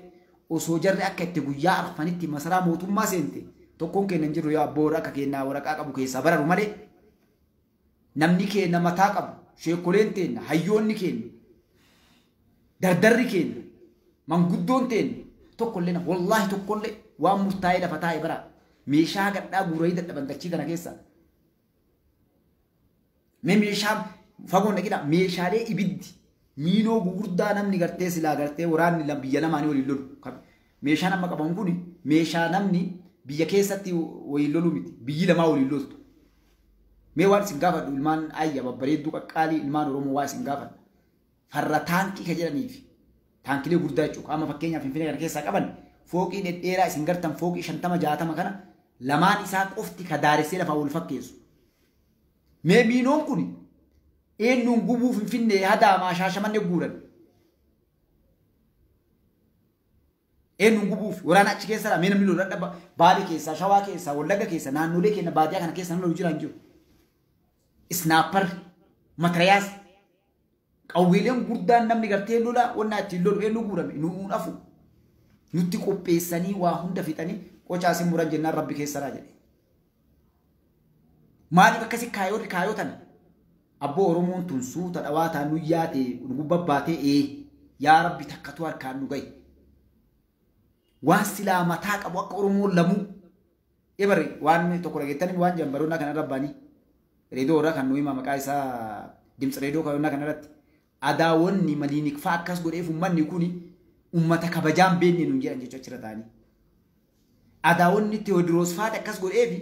osoo jarri akka itti guyyaa arfanitti masaraa mootummaa seente tokkoon keenya hin jirru yaa abboo warra akka keenyaa waraqaa qabu keessaa bararu malee namni keenya mataa qabu sheekoleen teenna hayyoonni keenya dardarri keenya manguddoon teenna tokkollee wallaahi tokkollee waan murtaa'ee lafa taa'e bara meeshaa gadhaa guuranii dadhaban dachii kana keessa. Mee meeshaa fagoon dhaqina meeshaalee ibiddi miinoo gugurdaa namni gartee silaa gartee waraanni biyya lamaanii waliin lolu. Meeshaan amma qaban kun meeshaa namni biyya keessatti waliin lolu miti biyyi lamaa waliin loltu. Mee waan isin gaafadhu ilmaan ayya babbareedduu qaqqaalii ilmaan Oromoo waa isin gaafadha. Farra taankii ka jedhaniif taankilee guddaa jechuudha. Amma fakkeenyaaf Finfinnee kana keessaa qaban fooqii dhedheeraa isin gartan fooqii 50 60 kana lamaan isaa qofti ka daaressee lafaa wal fakkeessu. Mee miinoon kun eenyuun gubuu Finfinnee hadaamaa Shaashamannee guuran. Eenyuun gubuuf waraana achi keessaa mee namni lola dhaba Baalee keessaa Shawaa keessaa Wallagga keessaa naannolee keenya baadiyyaa kana keessa namni lolu jira hin jiru. Isnaapar matarayaas qawweeleen guddaan namni gartee lola wanna ittiin lolu eenyu guurame nuun afu nutti qopheessanii waa hunda fixanii qocaasin muran jennaan rabbi keessaa jedhe. Maaliif akkasi kaayooti kaayotan abboo Oromoon tun suuta dhawaa taan nu yaate nu gubbaatee yaa rabbi takkatu harkaan nu gahe. Waan silaa mataa qabu akka Oromoon lamuu ebare waan tokko dhageettanii waan jambaroonnaa kana rabbaanii reedoo irraa kan nu hima maqaa isaa dimtsi reedoo kana kanarratti adaawwanni maliinik fa'aa akkas godheef uummanni kun uummata kabajaan beekne nuun jedhan jechuudha achirra ta'anii. Adaawwanni Tewoodiroos fa'aa akkas godheef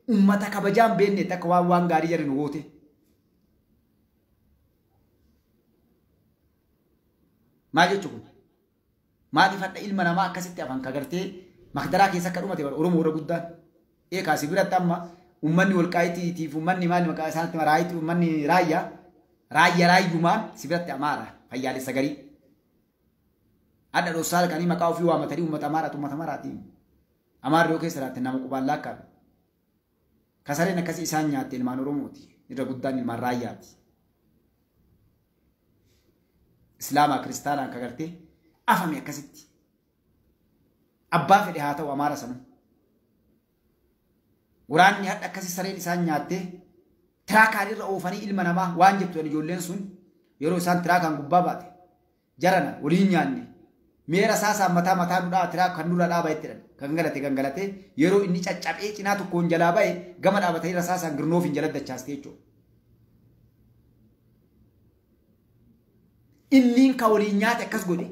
uummata kabajaan beekne takka waan gaarii jedhan nu goote. Maal jechuun maaliif hadha ilma namaa akkasitti afaan kagartee makdaraa keessa akka dhumate Oromoo irra guddaan eekaasi biratti amma uummanni walqaayiitiif uummanni maali maqaa isaanitti raayitii uummanni raayyaa raayyaa raayyumaan si biratti amaara fayyaalessa garii. Hadha dhossaa halkanii maqaa ofii waamatanii uummata amaaraatu uummata amaaraati. Amaarri yoo keessa jiraatte nama qubaan laakkaadha. Kasareen akkasii isaan nyaatte ilmaan Oromooti irra guddaan ilmaan raayyaati. Islaamaa kiristaanaan kagartee afame akkasitti. Abbaa fedhe haa ta'u amaara sanuu. Waraanni hadha akkasii sareen isaan nyaattee tiraakaan irra oofanii ilma namaa waan jettu ijoolleen sun yeroo isaan tiraakaan gubbaa baate jarana waliin nyaanne meera saasaan mataa mataa nudhaa tiraakaan nurra dhaabaa itti jedhan kan galate gangalatee yeroo inni caccabee cinaa tokkoon jalaa ba'e gama dhaabatanii rasaasaan girnoof hin jala dachaastee jechuudha. Inniin ka waliin nyaate akkas godhe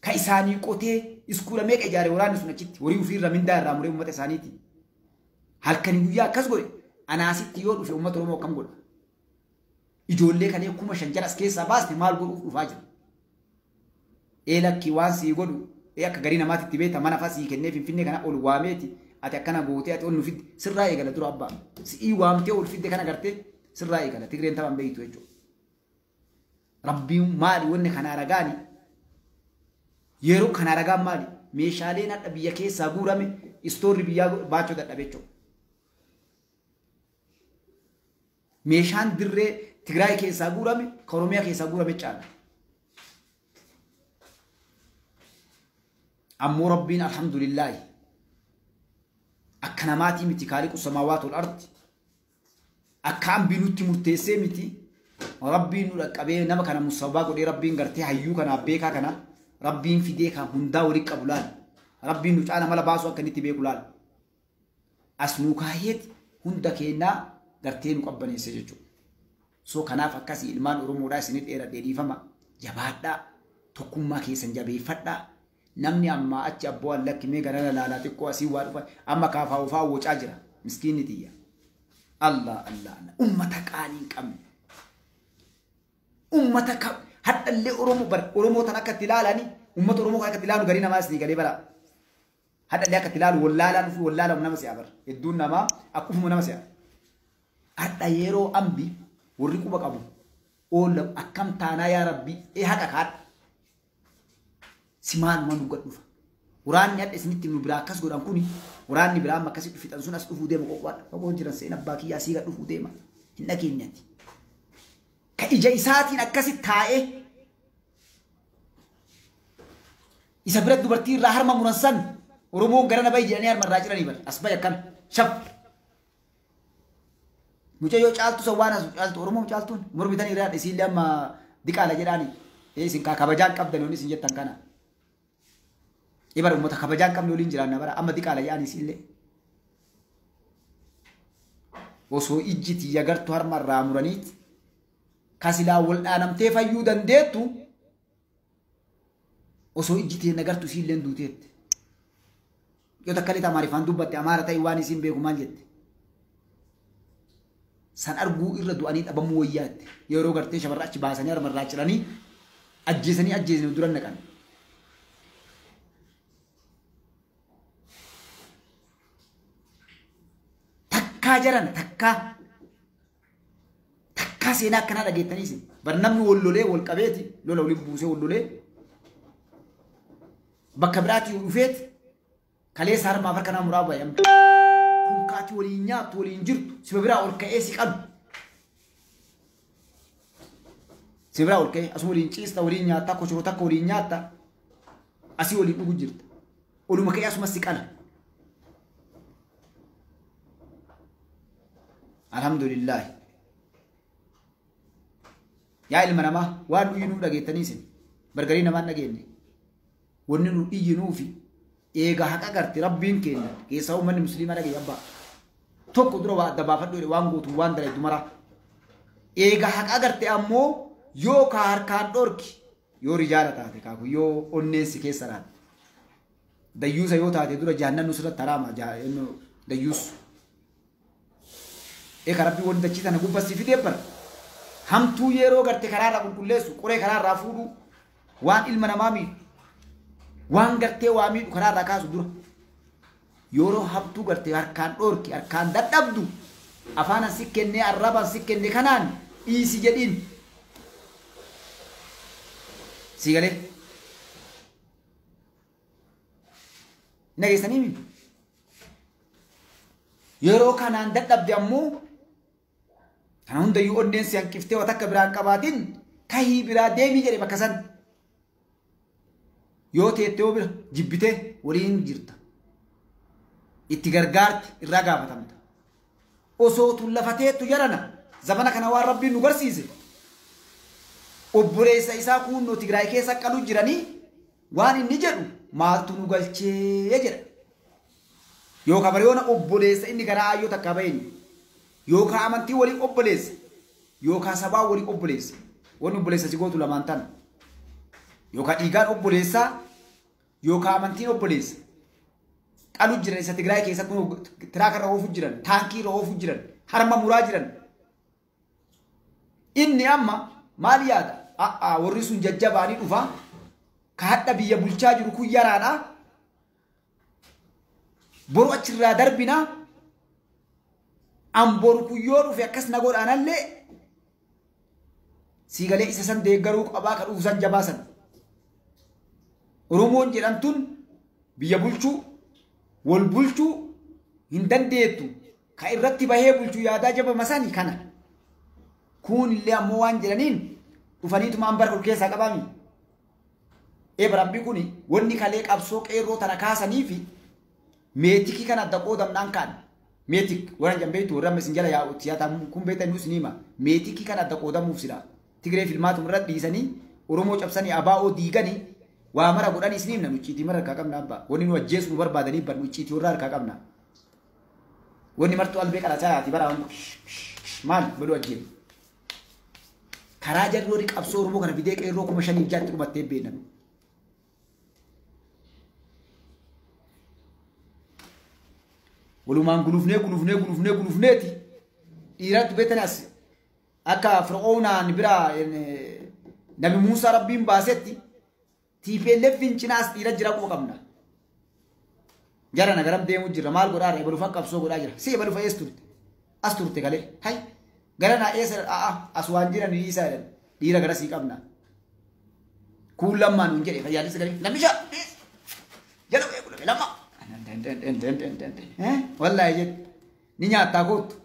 ka isaanii qotee iskuula meeqa ijaare waraanni sun achitti horii ofiirra mindaa irraa muree uummata isaaniiti. Halkanii guyyaa akkas godhe anaasitti yoo dhufe uummata Oromoo akkam godha? Ijoollee kalee 5,000 jala as keessaa baaste maal godhuuf dhufaa jira? Lakkii waan sii godhu akka garii namaatti itti beekta mana fasii kennee Finfinnee kana ol waameeti ati akkana gootee ati ol nu fidde sirraa eegala dura abbaa si'ii waamtee ol fidde kana gartee sirraa eegala Tigreen taphan beektu jechuudha. Rabbiin maali wanni kana ragaani yeroo kana ragaan maali meeshaaleen hadha biyya keessaa guurame istoorri biyyaa baachuu dadhabe jechuudha. Meeshaan dirree Tigraay keessaa guurame ka Oromiyaa keessaa guurame caala. Ammoo Rabbiin alhamdulillaahi akka namaatii miti kaaliqu samaawaati wal ardi akka ambii nutti murteessee miti Rabbiin nu dhaqqabee nama kana musawwaa godhee Rabbiin gartee hayyuu kanaaf beekaa kana Rabbiin fidee kan hundaa walitti qabu laala. Rabbiin nu caala mala baasuu akka inni itti beeku laala. As nuu kaayeeti hunda keenyaa gartee nu qabbaneesse jechuudha. So kanaaf akkasii ilmaan Oromoodhaa isinit dheeradhee dhiifama jabaadhaa tokkummaa keessan jabeeffadhaa. Namni ammaa achi abboo allakki mee garana laalaa xiqqoo asii waa dhufa amma kaafaa ofaa wocaa jira miskiinni xiyya. Allah Allah Allah ummata qaanii hin qabne. Ummata hadhallee Oromoo bara Oromoo tan akka itti ilaalani ummata Oromoo kan akka itti ilaalu garii namaa isinii galee bara. Hadhallee akka itti ilaalu wallaalaan dhufu wallaalaan nama si'a bara hedduun namaa akkufuma nama si'a. Hadha yeroo ambi warri quba qabu oola akkam taanaa yaa rabbi haqa kaadha. Si maaluma nu gad dhufa. Waraanni hadha isinitti nu biraa akkas godhan kuni waraanni biraa amma akkasitti fixan sun as dhufuu deema qoqqoodha. Fagoo jiran seen abbaa kiyyaa asii gad dhufuu deema. Hin dhageenyati. Ka ija isaatiin akkasitti taa'ee isa bira dubartii irraa harma muran san Oromoon gara na bahi jedhanii harma irraa ciranii bara. As bahi akkana. Shaf. Mucayyoo caaltu san waan as caaltu Oromoon caaltuun mormitanii irraa isiillee amma diqaala jedhaani. Isin kabajaan qabdan yoon isin jettan kana. Ibara uummata kabajaan qabne waliin jiraanna bara amma diqaala jedhanii isiillee. Osoo ijji tiyya gartu harma irraa muraniit kasilaa wal dhaanamtee fayyuu dandeettu osoo ijji tiyya gartu isiilleen duuteette. Yoo takka illee Amaariffaan dubbatte Amaara ta'e waan isiin beeku maal jette? San arguu irra du'anii dhabamuu wayyaatti. Yeroo gartee shamarra achi baasanii harma irraa ciranii ajjeesanii ajjeesanii dura naqan. Takkaa jaran takkaa takkaa seenaa akkanaa dhageettaniis bar namni wal lolee wal qabeeti lola waliin buusee wal lolee bakka biraatii dhufeet kaleessa harmaaf harka nama muraa baay'amtu. Kun kaati waliin nyaattu waliin jirtu siba biraa ol ka'ee si qabu. Siba biraa ol ka'ee asuma waliin ciista waliin nyaattaa kochoroo takka waliin nyaatta asii waliin dhugu jirta. Oluma ka'ee asuma si qala. Alhamdulillah. Yaa ilma namaa waan nu iyyinuu dhageettaniisin bargarii namaan dhageenye. Wanni nu iyyinuufi eega haqa garte rabbiin keenya keessaa uummanni musliimaa dhagee abbaa. Tokko dura waa adda baafadhu jedhe waan gootu waan dalaytu mara. Eega haqa garte ammoo yoo ka harkaan dhorki yoo rijaala taate kaaku yoo onneensi keessa raate. Dayyuusa yoo taate dura jahannam nusirratti haraama dayyuusu. Eega rabbi wanti dachii tana gubbatti fidee bara. Hamtuu yeroo garte karaarraa qulqulleessu qoree karaarraa fuudhu waan ilma namaa miidhu waan gartee waa miidhu karaarraa kaasu dura. Yeroo hamtuu gartee harkaan dhorki harkaan dadhabdu afaanan si kennee arrabaan si kenne kanaan dhiisi jedhiin. Si galee? Nageessanii mi? Yeroo kanaan dadhabde ammoo kana hundayyuu onneen si hanqiftee waan takka biraan qabaatin kahii biraa deemii jedhe bakka san. Yoo teettee bira jibbitee waliin jirta. Itti gargaarti irraa gaafatamta. Osoo tun lafa teettu jarana zamana kana waan rabbiin nu garsiise. Obboleessa isaa kunnoo Tigraay keessa qalu jiranii waan inni jedhu maaltu nu galchee jedha. Yookaan bariyoona obboleessa inni garaa ayyoo takka baheen yookaan amantii walii obboleessa yookaan sabaa walii obboleessa. Wanni obboleessa si gootu lamaan tana. Yookaan dhiigaan obboleessaa yookaan amantiin obboleessa. Qalu jiran isa Tigraay keessa kun tiraakarra oofu jiran, taankiirra oofu jiran, harma muraa jiran. Inni amma maal yaada? A'aa warri sun jajjabaanii dhufa. Ka hadha biyya bulchaa jiru kun yaraadha. Boru achirraa darbina. An boru kun yoo dhufe akkas na godhaanallee siigalee isa san deeggaruu qabaa ka dhufu san jabaa san. Oromoon jedhamtuun biyya bulchuu wal bulchuu hin dandeettu ka irratti bahee bulchuu yaadaa jabama sani kana. Kun illee ammoo waan jedhaniin dhufaniituma an barka keessaa qabaami. Eebrambi kuni wanni kalee qabsoo qeerroo tana kaasanii fi meetikii kana adda qoodamnaan kaan. Meetik warra jambeetu warra isin jala yaa'u tiyaataa kun beektan nus ni hima. Meetikii kana adda qoodamuuf sila. Tigree filmaatum irra dhiisanii Oromoo cabsanii abaa'oo diiganii waa mara godhanii isin himna nucciitii mara harkaa qabna abbaa. Wanni nu ajjeesu nu barbaadanii bar nucciitii warra harkaa qabna. Wanni martuu albee qalachaa yaati bara maal baduu ajjeefu. Karaa jarri warri qabsoo Oromoo kana fidee qeerroo 5,600 dhumattee beeknan. Walumaan gulufnee gulufnee gulufnee gulufneeti dhiiratti beektan as akka Fir'oonaan bira Nabi Muusaa Rabbiin baasetti TPLF fincinaas dhiira jira quba qabna. Jara nagaram deemu jira maal godhaa jira ebalufa qabsoo godhaa jira si ebalufa ees turte as turte galee hay gara naa eessa a'a as waan jiran dhiisaa jedhan dhiira gara sii qabna. Kuun lammaan nuun jedhe fayyaalessa galee namisha jala eegulame lamma. Wallaahi jedhe ni nyaattaa kootu.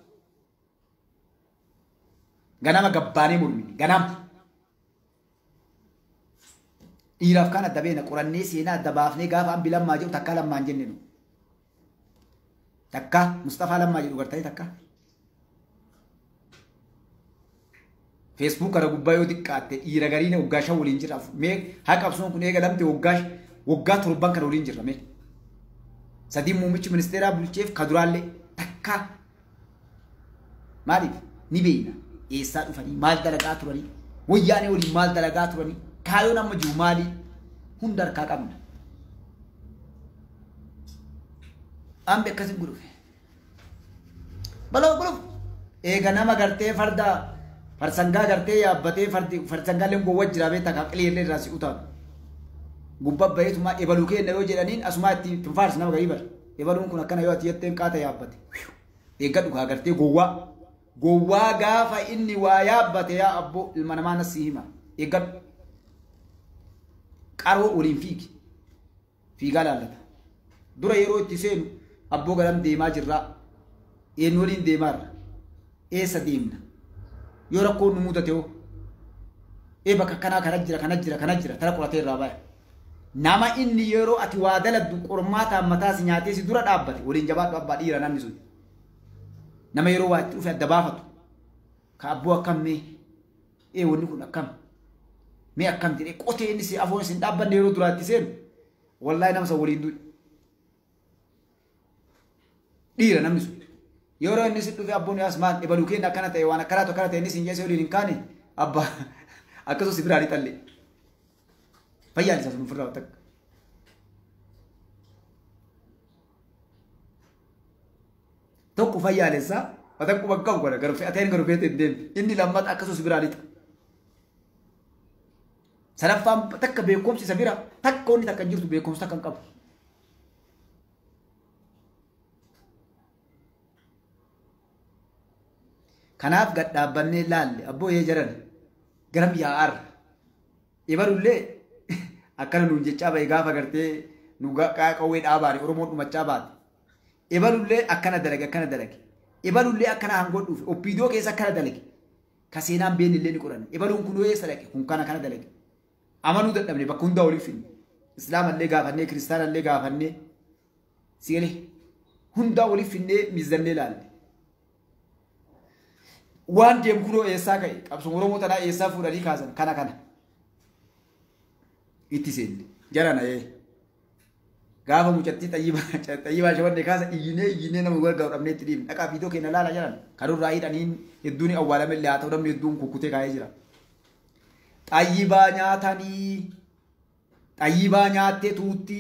Ganama gabbaanee mormini ganama. Dhiiraaf kaan adda beena qorannee seenaa adda baafnee gaafa ambi lammaa jedhu takkaa lammaan jenne nu. Takkaa Mustafaa lammaa jedhu gartanii takkaa. Facebook kana gubbaa yoo xiqqaatte dhiira gariin waggaa 5 waliin jira. Mee haa qabsoon kun eegalamte waggaa 7 kana waliin jirra mee. Sadii muummichi ministeeraa bulcheef kaduraallee takkaa. Maaliif ni beeyna eessaa dhufanii maal dalagaa turanii wayyaanee waliin maal dalagaa turanii kaayoon amma jiru maali hunda harkaa qabna. Ambi akkasi gulufe. Baloo guluf eega nama gartee farda farsangaa gartee yaabbatee fardi farsangaaleen gowwa jira beektaa kan qilleellee irraa si utaalu. Gubbaa baheetumaa ebaluu kenna yoo jedhaniin asumaa itti tunfaarsi nama garii bara. Ebaluun kun akkana yoo ati jetteen qaata yaabbate. Eeggadhu kaa gartee gowwaa. Gowwaa gaafa inni waa yaabbate yaa abboo ilma namaa nas si hima. Eeggadhu. Qaroo waliin fiigi. Fiigaa laallata. Dura yeroo itti seenu abboo garam deemaa jirraa. Eenyu waliin deemaarra. Eessa deemna? Yoo rakkoon nu mudate hoo? Ee bakka akkanaa kana jira kana jira kana jira tara qoratee irraa baya. Nama inni yeroo ati waa daladdu qormaataan mataa si nyaatee si dura dhaabbate waliin jabaadhu abbaa dhiira namni sun. Nama yeroo waa itti dhufe adda baafatu. Ka abboo akkam mee? Ee wanni kun akkam? Mee akkam jedhee qotee inni si afoon isin dhaabbanne yeroo duraatti seenu wallaahi nama san waliin du'i. Dhiira namni sun. Yeroo inni si dhufe abboon yaas maal ebaluu keenya akkana ta'e waan akkanaatu akkana ta'e inni sin jeesee waliin hin kaane abbaa akkasumas si biraa ni xalle. Fayyaan isaa sun ofirraa takka. Tokko fayyaalessaa mataa quba qabu kana garuu fe'ateen garuu fe'atee hin deemte. Inni lammata akkasumas biraa lixa. Sadaffaan takka beekumsi isa bira takka wanni takka hin jirtu beekumsa takka hin qabu. Kanaaf gad dhaabbannee laalle abboo yee jaran garam yaa'aarra. Ibalullee akkana nuun jechaa bahe gaafa gartee nu qawwee dhaabaani Oromoon dhumachaa baate. Ibalullee akkana dalage akkana dalage. Ibalullee akkana aangoo dhufe oppiidoo keessa akkana dalage. Ka seenaan beennillee ni qoranne. Ibaluun kun eessa dhaqe kun kana kana dalage. Amanuu dadhabne bakka hundaa waliif finne. Islaamallee gaafannee kiristaanallee gaafannee sigalee hundaa waliif finnee miizannee laalle. Waan deemu kunoo eessaa ka'e qabsoon Oromoo tanaa eessaa fuudhanii kaasan kana kana. Itti seenne jarana ee. Gaafa mucattii xayyibaa shabanne kaasa iyyinee iyyinee nama gargaaru dhabnee itti dhiibne. Dhaqaa viidiyoo keenya laala jaran. Kanurraa hidhaniin hedduun awwaalame illee haa ta'u namni hedduun kukkutee kaa'ee jira. Xayyibaa nyaatanii xayyibaa nyaattee tuutti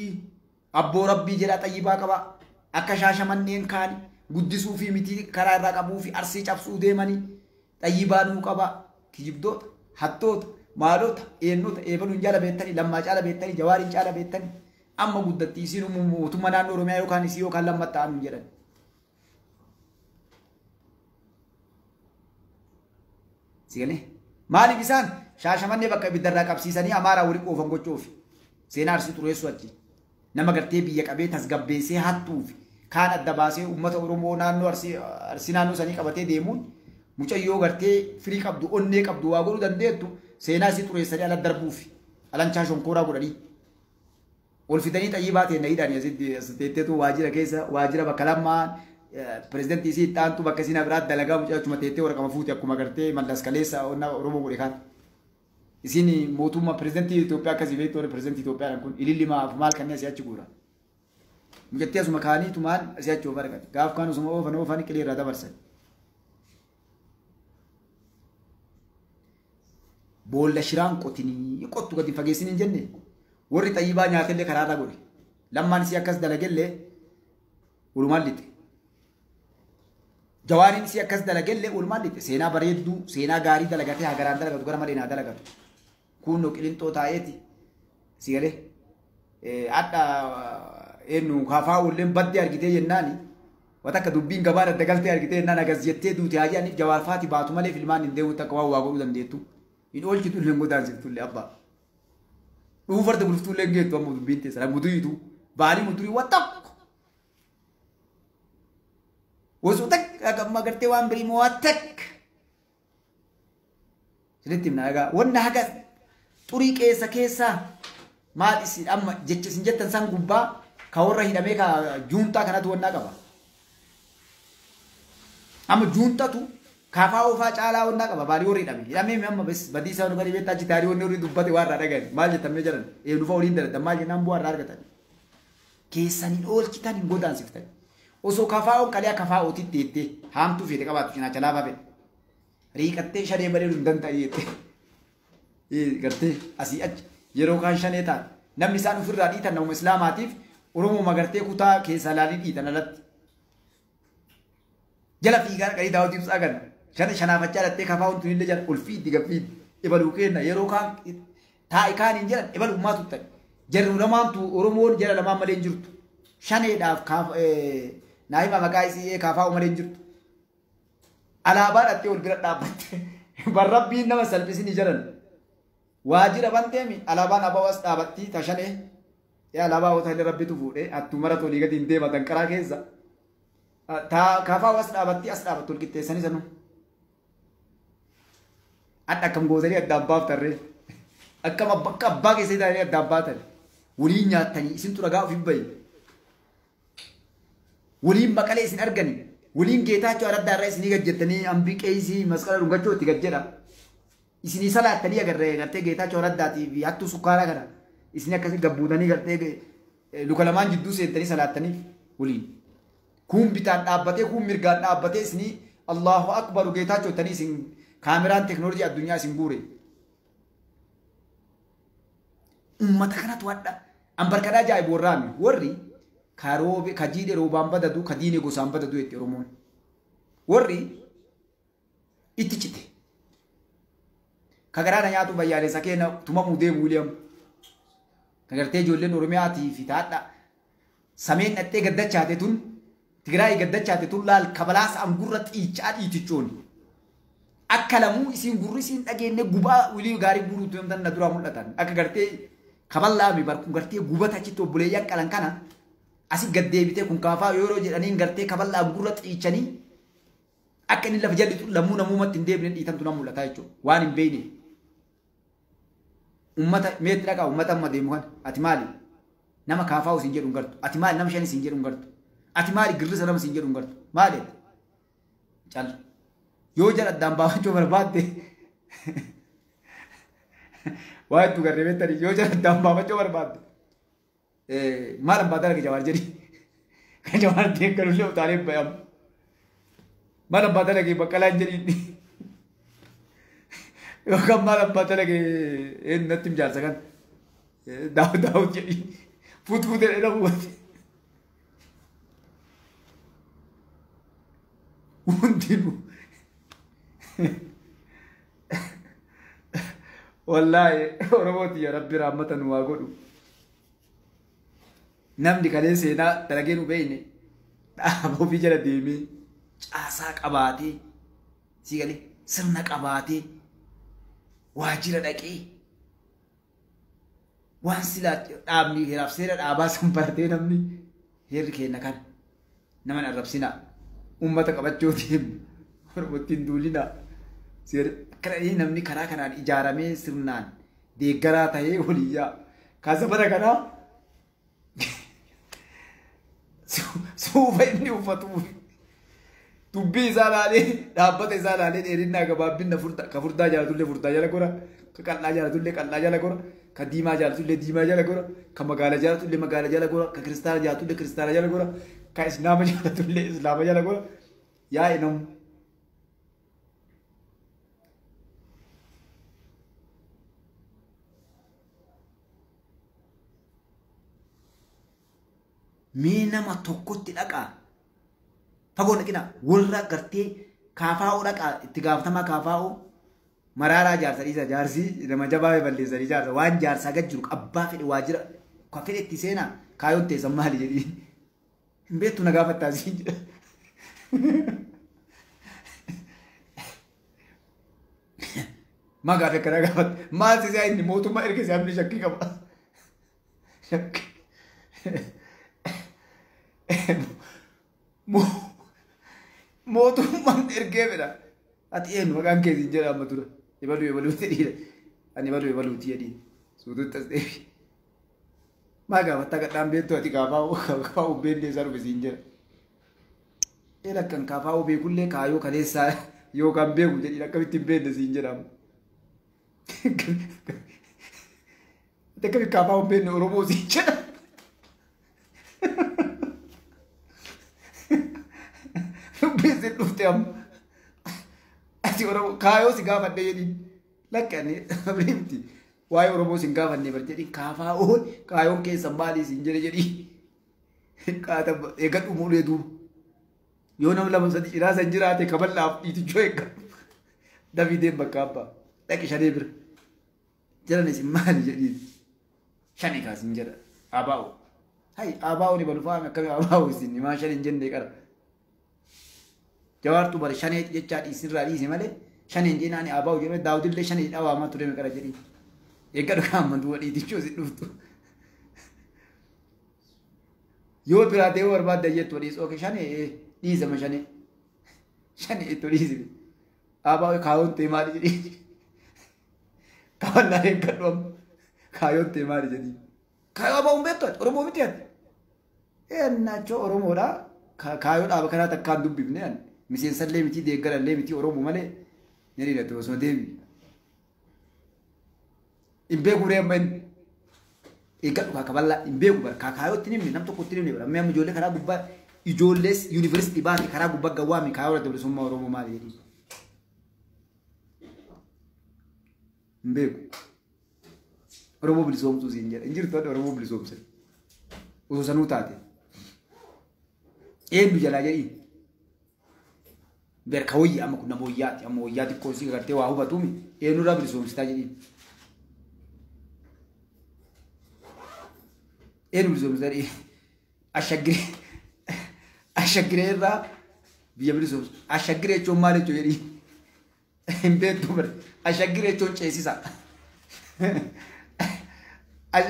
abboo rabbii jedha xayyibaa qaba. Akka shaashamanneen kaani guddisuu fi mitii karaa irraa qabuu fi arsii cabsuu deemanii xayyibaa nuu qaba. Kijibdoota, hattoota, maalota, eennota, eebaluun jaala beektanii, lammaa caala beektanii, jawaariin caala beektanii. Amma guddatti isiin mootummaa naannoo Oromiyaa yookaan isii yookaan lammatta aanuun jedhan. Sigalee maaliif isaan shaashamannee bakka ibiddarraa qabsiisanii amaaraa walii oofan gochuuf seenaa arsii xureessuu achi nama gartee biyya qabee tasgabbeessee hattuuf kaan adda baasee uummata Oromoo naannoo arsii naannoo sanii qabatee deemuun mucayyoo gartee firii qabdu onnee qabdu waa godhuu dandeettu seenaa isii xureessanii ala darbuuf alanchaa shonkooraa godhanii. Ol fidanii xayyibaa ta'e nahiidhaan as teetteetu waajjira keessa waajjira bakka lammaan pirezidantii isii itti aantu bakka isiin biraatti dalagaa mucaachuma teettee waraqama fuute akkuma gartee mallas kaleessa onnaa Oromoo godhe kaan. Isiin mootummaa pirezidantii Itoophiyaa akkasii beektu warri pirezidantii Itoophiyaadhaan kun ililli maaf maal kanneen asii achi guura. Mucattii asuma kaanii tumaan asii achi oofa argate. Gaaf kaan osuma oofan oofan qilee irraa dabarsan. Boolla shiraan qotinii qottu gadi fageessin hin jenne. Warri xayyibaa nyaatellee karaarra godhe. Lammaan isii akkas dalagellee walumaan lixe. Jawaariin isii akkas dalagellee walumaan lixe. Seenaa bareedduu, seenaa gaarii dalagatee hagaraan dalagatu gara malee naa dalagatu. Kunnoo qilinxoo taa'eeti. Sigalee hadha eenyu kaafaa oolleen baddee argitee jennaani. Wata akka dubbiin gabaa adda galtee argitee jennaan agas jettee duute haa jedhaniif jawaarfaati baatu malee filmaan hin deemu takka waan waa godhuu dandeettu. Hin oolchitu illee hin godaansiftu abbaa. Dhuunfarta guluftuu illee geettu amma dubbiin teessa muduriitu baalii mudurii waan tokko. Osoo takka amma gartee waan birii moo waan takka. Sinitti himna egaa wanna haga xurii keessa keessaa maal isin amma jecha isin jettan san gubbaa ka warra hidhamee ka juuntaa kanatu wannaa qaba. Amma juuntatu kaafaa oofaa caalaa wannaa qaba baalii warri hidhame. Hidhamee amma bes badii isaa nu gadi beektaa achi taarii wanni warri dubbate waan irraa dhagayan maal jettan jedhan eenyufa waliin dalagdan maal jennaan bu'aa irraa argatan. Keessan hin oolchitan hin godaansiftan. Osoo kafaa'oon kalee kafaa'ootti teettee haamtuu feete qabaattu cinaacha laafaa fedhe. Riiqattee shanee malee hin danda'e jettee. Gartee asii achi yeroo kaan shanee taate namni isaan ofirraa dhiitan namuma islaamaatiif Oromoo magartee kutaa keessaa laalii dhiitan alatti. Jala fiigaa dhaqanii daawwatii ibsaa kana. Shana shanaafachaa dhattee kafaa'oon tunillee jala ol fiiddi gaffiiddi. Ibaluu kenna yeroo kaan taa'i kaaniin jedhan ibaluu maatu ta'e. Jarri lamaantu Oromoon jala lamaan malee hin jirtu. Shaneedhaaf naayima maqaa isii kafaa'u malee hin jirtu. Alaabaa dhattee ol bira dhaabbatte. Barrabbiin nama salphisni jedhan. Waajjira banteemi alaabaan abawas dhaabatti tashanee. Yaa alaabaa hoteelli rabbitu fuudhee attumara tolii gadi hin deema danqaraa keessa. Kafaa'u as dhaabatti as dhaabattu ol qixxeessanii sanu. Adda akkam gootanii addaan baaftarree. Akkam bakka abbaa keessatti taa'anii addaan baatan. Waliin nyaatanii isintu ragaa ofiif bahi. Waliin maqalee isin argani. Waliin Geetaachoo Araddaa irraa isinii gad jettanii hambii qeesii masqala dhungachoo itti gad jedha. Isinii salaattanii agarree gartee Geetaachoo Araddaatii fi hattuu sukkaaraa kana isinii akkasii gabbuutanii gartee luka lamaan jidduu seentanii salaattaniif waliin. Kuun bitaan dhaabbatee kuun mirgaan dhaabbatee isinii Allahu Akbaru Geetaachoo jettanii isin kaameraan teekinooloojii addunyaa isin guure. Uummata kanatu hadha. Ambarkadhaa ajaa'ibu warraami. Warri karoobe ka jiidhe roobaan badadu ka diine gosaan badadu jetti Oromoon. Warri itti cite. Ka garaana nyaatu bayyaalessa keenya tumamuu deemu Wiiliyaam. Ka gartee ijoolleen Oromiyaatii fi taadha. Sameen dhattee gaddachaate tun Tigraay gaddachaate tun laal kabalaasa angurra xiichaa dhiitichooni. Akka lamuu isiin gurri isiin dhageenye gubaa wilii gaarii guuruutu yomtan na duraa mul'atan. Akka gartee kaballaami barkun gartee gubata achitti obboleeyyan qalan kana asii gad deebitee kun kaafaa yeroo jedhaniin gartee kaballaa gurra xiichanii akka inni lafa jallitu lamuu namumatti hin deebine dhiitantu na mul'ata jechuudha. Waan hin beekne. Uummata meetti dhaqaa uummata amma deemu kana ati maali? Nama kaafaa isin jedhu hin gartu. Ati maali nama shan isin jedhu hin gartu. Ati maali girrisa nama isin jedhu hin gartu. Maali? Cal. Yoo jala addaan baafachuu barbaadde waa hedduu garree beektanii yoo jala addaan baafachuu barbaadde maal abbaa dalaga Jawaar jedhi kan Jawaar deeggarullee utaalee bayamu maal abbaa dalage Baqqalaan jedhi yookaan maal abbaa dalage eenyu natti mijaarsa kan Daawud jedhi fuut fuutee dheedamu wanti hundinuu. Wallaahi Oromooti yaa Rabbi rahmata nu haa godhu. Namni kalee seenaa dalagee nu beekne dhaaba ofii jala deemee caasaa qabaatee sii galee sirna qabaatee waajjira dhaqee waan silaa dhaabni heeraaf seera dhaabaa san baratee namni heerri kenna kana nama hin arrabsinaa uummata qabachuu deemu Oromootti hin duulinaa. Akkana namni karaa kanaan ijaaramee sirnaan deeggaraa ta'ee waliyyaa. Kan zabana kanaa suufa inni uffatu dubbii isaa laalee dhaabbata isaa laalee dheerinnaa gabaabbinna ka furdaa jaalatullee furdaa jala gora ka qal'aa jaalatullee qal'aa jala gora ka diimaa jaalatullee diimaa jala gora ka magaala jaalatullee magaala jala gora ka kiristaana jaalatullee kiristaana jala gora ka islaama jaalatullee islaama jala gora yaa'e namu. Mee nama tokkotti dhaqaa fagoo dhaqina warra gartee kaafaa'oo dhaqaa itti gaafatamaa kaafaa'oo maraaraa jaarsa dhiisa jaarsi nama jabaa balleessanii jaarsa waan jaarsaa gad jiru abbaa fedhe waajjira ka fedhe itti seenaa kaayoon teessan maali jedhii hin beektu na gaafattaa siin jedha. Maa gaafa akkana gaafatte maal sisaa inni mootummaa erga isaa inni shakkii qaba. Shakkii. Mootummaan ergee fedha. Ati eenyu maqaan kee siin jedha amma dura. Ibaluu ibaluuti dhiira. Ani ibaluu ibaluuti jedhiin. Suututti as deebi. Maa gaafattaa gadhaan beektu ati kaafaa beeknee isaa dhufe siin jedha. Eela akkan kaafaa beekullee kaayoo kaleessaa yookaan beeku jedhiin akkamitti hin beekne siin jedhamu. Ati akkamitti kaafaa beekne Oromoo siin jedha. amma. Ati Oromoo kaayoo si gaafadhe jedhiin. Lakki ani miti. Waa'ee Oromoo si hin gaafanne bar jedhiin kaafaa'oon kaayoon keessan maalii siin jedhe jedhiin. Qaata eeggadhu muulee duuba. Yoo nama lama sadi cinaa san jiraate kaballaaf dhiitichoo eeggadhu. Dafii deem bakka abbaa. Dhaqi shanee bira. Jalan isin maali jedhiin. Shani kaasin jedha. Abaa'u. Hai abaa'u ni balu faame akkamii abaa'u isin maa shani hin jenne qara. Jawaartu bara shanee jechaa dhiisirraa dhiise malee shanee hin jennaan abaa'u jedhame daawudillee shanee dhawaamaa ture qara jedhiin. Eeggadhu kaamman duuba dhiitichoo si dhuftu. Yoo biraa deemuu barbaadda jettu dhiis ooke shanee dhiisama shanee. Shanee itti dhiisime. Abaa'u kaayoon ta'e maali jedhiin. Kaballaa eeggadhu amma. Kaayoon ta'e maali jedhiin. Kaayoo abaa'uun beektu ati Oromoo miti ati. Eennaachoo Oromoodha. Kaayoo dhaaba kanaa takkaan dubbifne ani. Miseensallee miti deeggarallee miti Oromoo malee. Jedhiin ati osoo deemi. Hin beeku ree amma inni. Eeggadhu kaa kaballaa hin beeku bara kaayootti himne nam tokkotti himne bara amma ijoollee karaa gubbaa ijoollees yuunivarsiitii baate karaa gubbaa gawwaami kaayoo irratti bilisummaa Oromoo maali jedhiin. Hin beeku. Oromoo bilisoomsuu siin jedha. Hin jirtu ati Oromoo bilisoomse. Osoo sanuu taate. Eenyu jalaa jedhiin. Berka wayya amma kun nama wayyaati. Amma wayyaa xiqqoo isii gartee waa hubatuumi. Eenyurraa bilisoomsitaa jedhiin. Eenyu bilisoomsitaa jedhiin. Ashaggiree. Ashaggiree irraa biyya bilisoomsu. Ashaggiree jechuun maal jechuu jedhiin. Hin beektu bare. Ashaggiree jechuun ceesisa.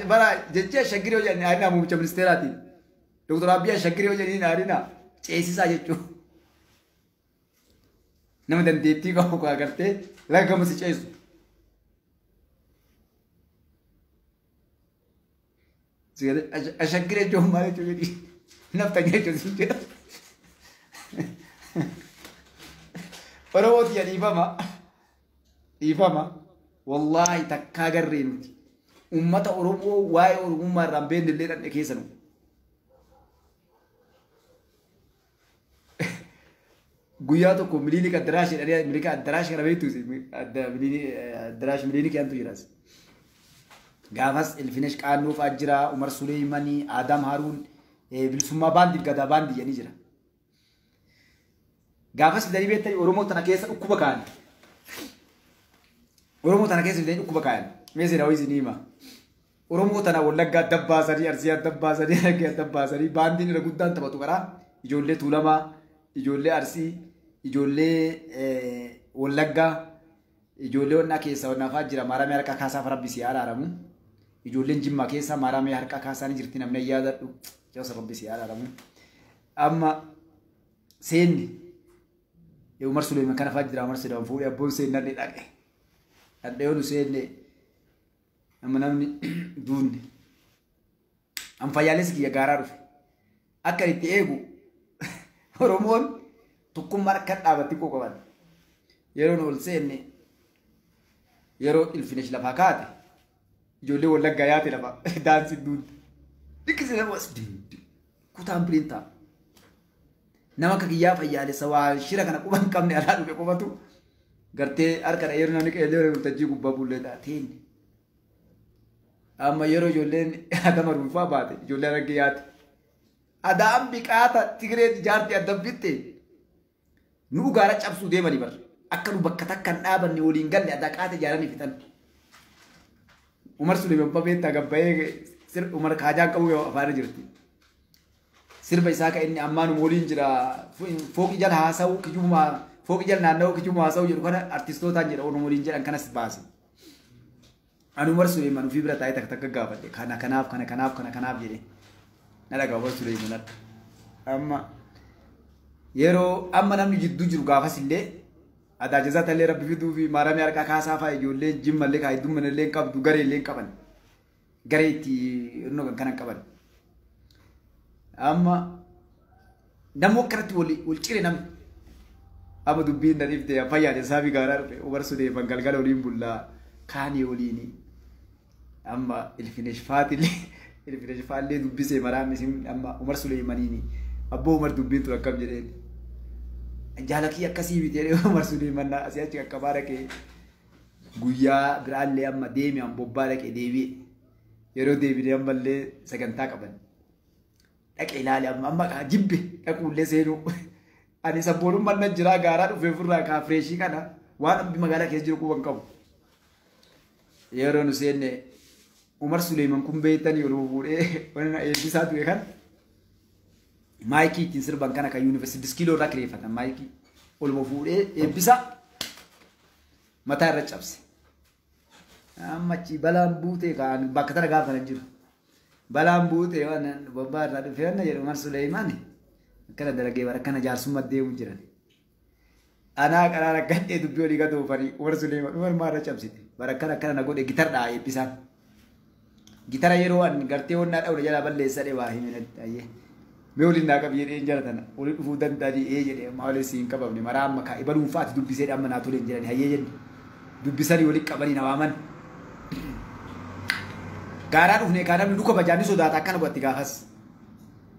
Bara jechi ashaggiree yoo jedhan aadina muummicha ministeeraatiin. Doktor Abiy ashaggiree yoo jedhaniin aadina ceesisaa jechuun. Nama dandeettii qabu agartee laga gama si ceesu. Ashaggiree jechuun maal jechuu jedhii. Nafta jechuun siin jedha. Oromooti yaa dhiifama. Dhiifama. Wallaahi takkaa garree nuti. Uummata Oromoo waa'ee Oromummaa irraa hin beekne illee dhandhe keessa nu. Guyyaa tokko Milinik Addarash jedhanii Milinik Addarash kana beektu Addarash Milinik yaantu jiras. Gaafas Ilfinesh Qaannoo fa'aa jira, Umar Suleemanii, Adam Haruun, Bilisummaa Baandii Gadaa Baandii jedhanii jira. Gaafas fidanii beektanii Oromoo tana keessa dhukkuba kaa'an. Oromoo tana keessa fidanii dhukkuba kaa'an. Mee seenaa wayii isinii hima. Oromoo tana Wallaggaa dabbaasanii, Arsii dabbaasanii, Harargee dabbaasanii baandiin irra guddaan taphatu karaa ijoollee Tuulamaa, ijoollee Arsii, ijoollee Wallaggaa, ijoollee onnaa keessa onnaa fa'aa jira. Maaramee harka kaasaa Rabbi si araaramu. Ijoolleen Jimmaa keessa maaramee harka kaasaa ni jirti namni yaadadhu. Jawsa Rabbi si araaramu. Amma seenni Umar Suleeman kana fa'aa jira. Umar Suleeman fuudhee abboon seennan ni dhaqe. Dhaqee yoo nu seenne amma namni duunne. An fayyaalessi kiyya gaaraa dhufe. Akka itti eegu Oromoon tokkummaa harka dhaabatti koo qaban. Yeroo nu ol seenne yeroo Ilfinesh lafaa kaate ijoollee Wallaggaa yaate lafa daansiin duunte. Dhiqqisee nama as kutaan biriin ta'a. Nama akka kiyyaa fayyaalessa waa shira kana quba hin qabne alaa dhufe qofatu gartee harka dha'ee yeroo namni qeellee waltajjii gubbaa bullee taateen. Amma yeroo ijoolleen adama dhuunfaa baate ijoollee Harargee yaate. Adaan biqaata Tigiree jaartii adda bitte nu gaara cabsuu deemanii bar. Akka nu bakka takka hin dhaabanne waliin galle adaa qaata ijaaranii fixan. Umar Suleeman Babeettaa gabbayee Umar kaajaan qabu afaan jirti. Sirba isaa ka inni ammaan waliin jira fooqi jala haasa'u kijuma fooqi jala naanna'u kijuma haasa'u jedhu kana artistootaan jedha Oromoo waliin jedhan kanas baase. Ani Umar Suleeman ofii bira taa'ee takka takka gaafadhe kana kanaaf kana kanaaf kana kanaaf jedhe. Na dhagaa Umar Suleeman amma yeroo amma namni jidduu jiru gaafas illee adaa jazaa tallee rabbi fiduu fi maaramee harkaa kaasaa fa'a ijoollee jimmallee kaa hedduu manallee hin qabdu garee illee hin qaban. Garee itti hirnoo kan kana qaban. Amma namni akkanatti wal cire namni. Amma dubbiin na dhibde fayyaade isaa fi gaaraa dhufe Umar Suleeman galgala waliin bullaa kaanii waliini. Amma Ilfinesh faatillee Ilfinesh faallee dubbisee maraamni isin amma Umar Suleemaniini. Abboo Umar dubbiin ture akkam jedheen. Jaalakii akkasii miti jedhee Umar Suleeman asii achi qaqqabaa dhaqee guyyaa biraallee amma deeme an bobbaa dhaqee deebi'e. Yeroo deebinee ammallee sagantaa qaban. Dhaqee ilaale amma jibbe dhaquullee seenuu. Ani sabboonummaan nan jiraa gaaraa dhufee ofirraa kaa fireeshii kana waan abbi magaalaa keessa jiru quban qabu. Yeroo nu seenne Umar Suleeman kun beektanii yeroo fuudhee wanna eebbisaa ture kan maayikii ittiin sirban kana kan yuunivarsiitii diskiiloo irraa kireeffatan maayikii oluma fuudhee eebbisaa mataa irra cabse. Amma achi balaan buutee kaan bakka tana gaafa kana jiru. Balaan buutee waan bobbaa irraa dhufee wanna jedhu Umar Suleeman akkana dalagee bara akkana jaarsummaa deemu jiran. Anaa qaraan akkadhee dubbii olii gad oofanii Umar Suleeman Umar maarra cabsite. Bara akkana akkana na godhe gitar dhaa eebbisaan. Gitara yeroo an gartee onnaa dhawre jalaa balleessa dhee waa hime ayyee. Mee waliin naa qabi jedhee jala tana waliin dhufuu danda'anii ee jedhee amma waliin siin qabamne maraa amma kaa ibaluun fa'aati dubbisee amma naa toleen jedhani hayyee jenne. Dubbisanii waliin qabanii na waaman. Gaaraa dhufne kaa namni duka bajaanii sodaata akkana godhatti gaafas.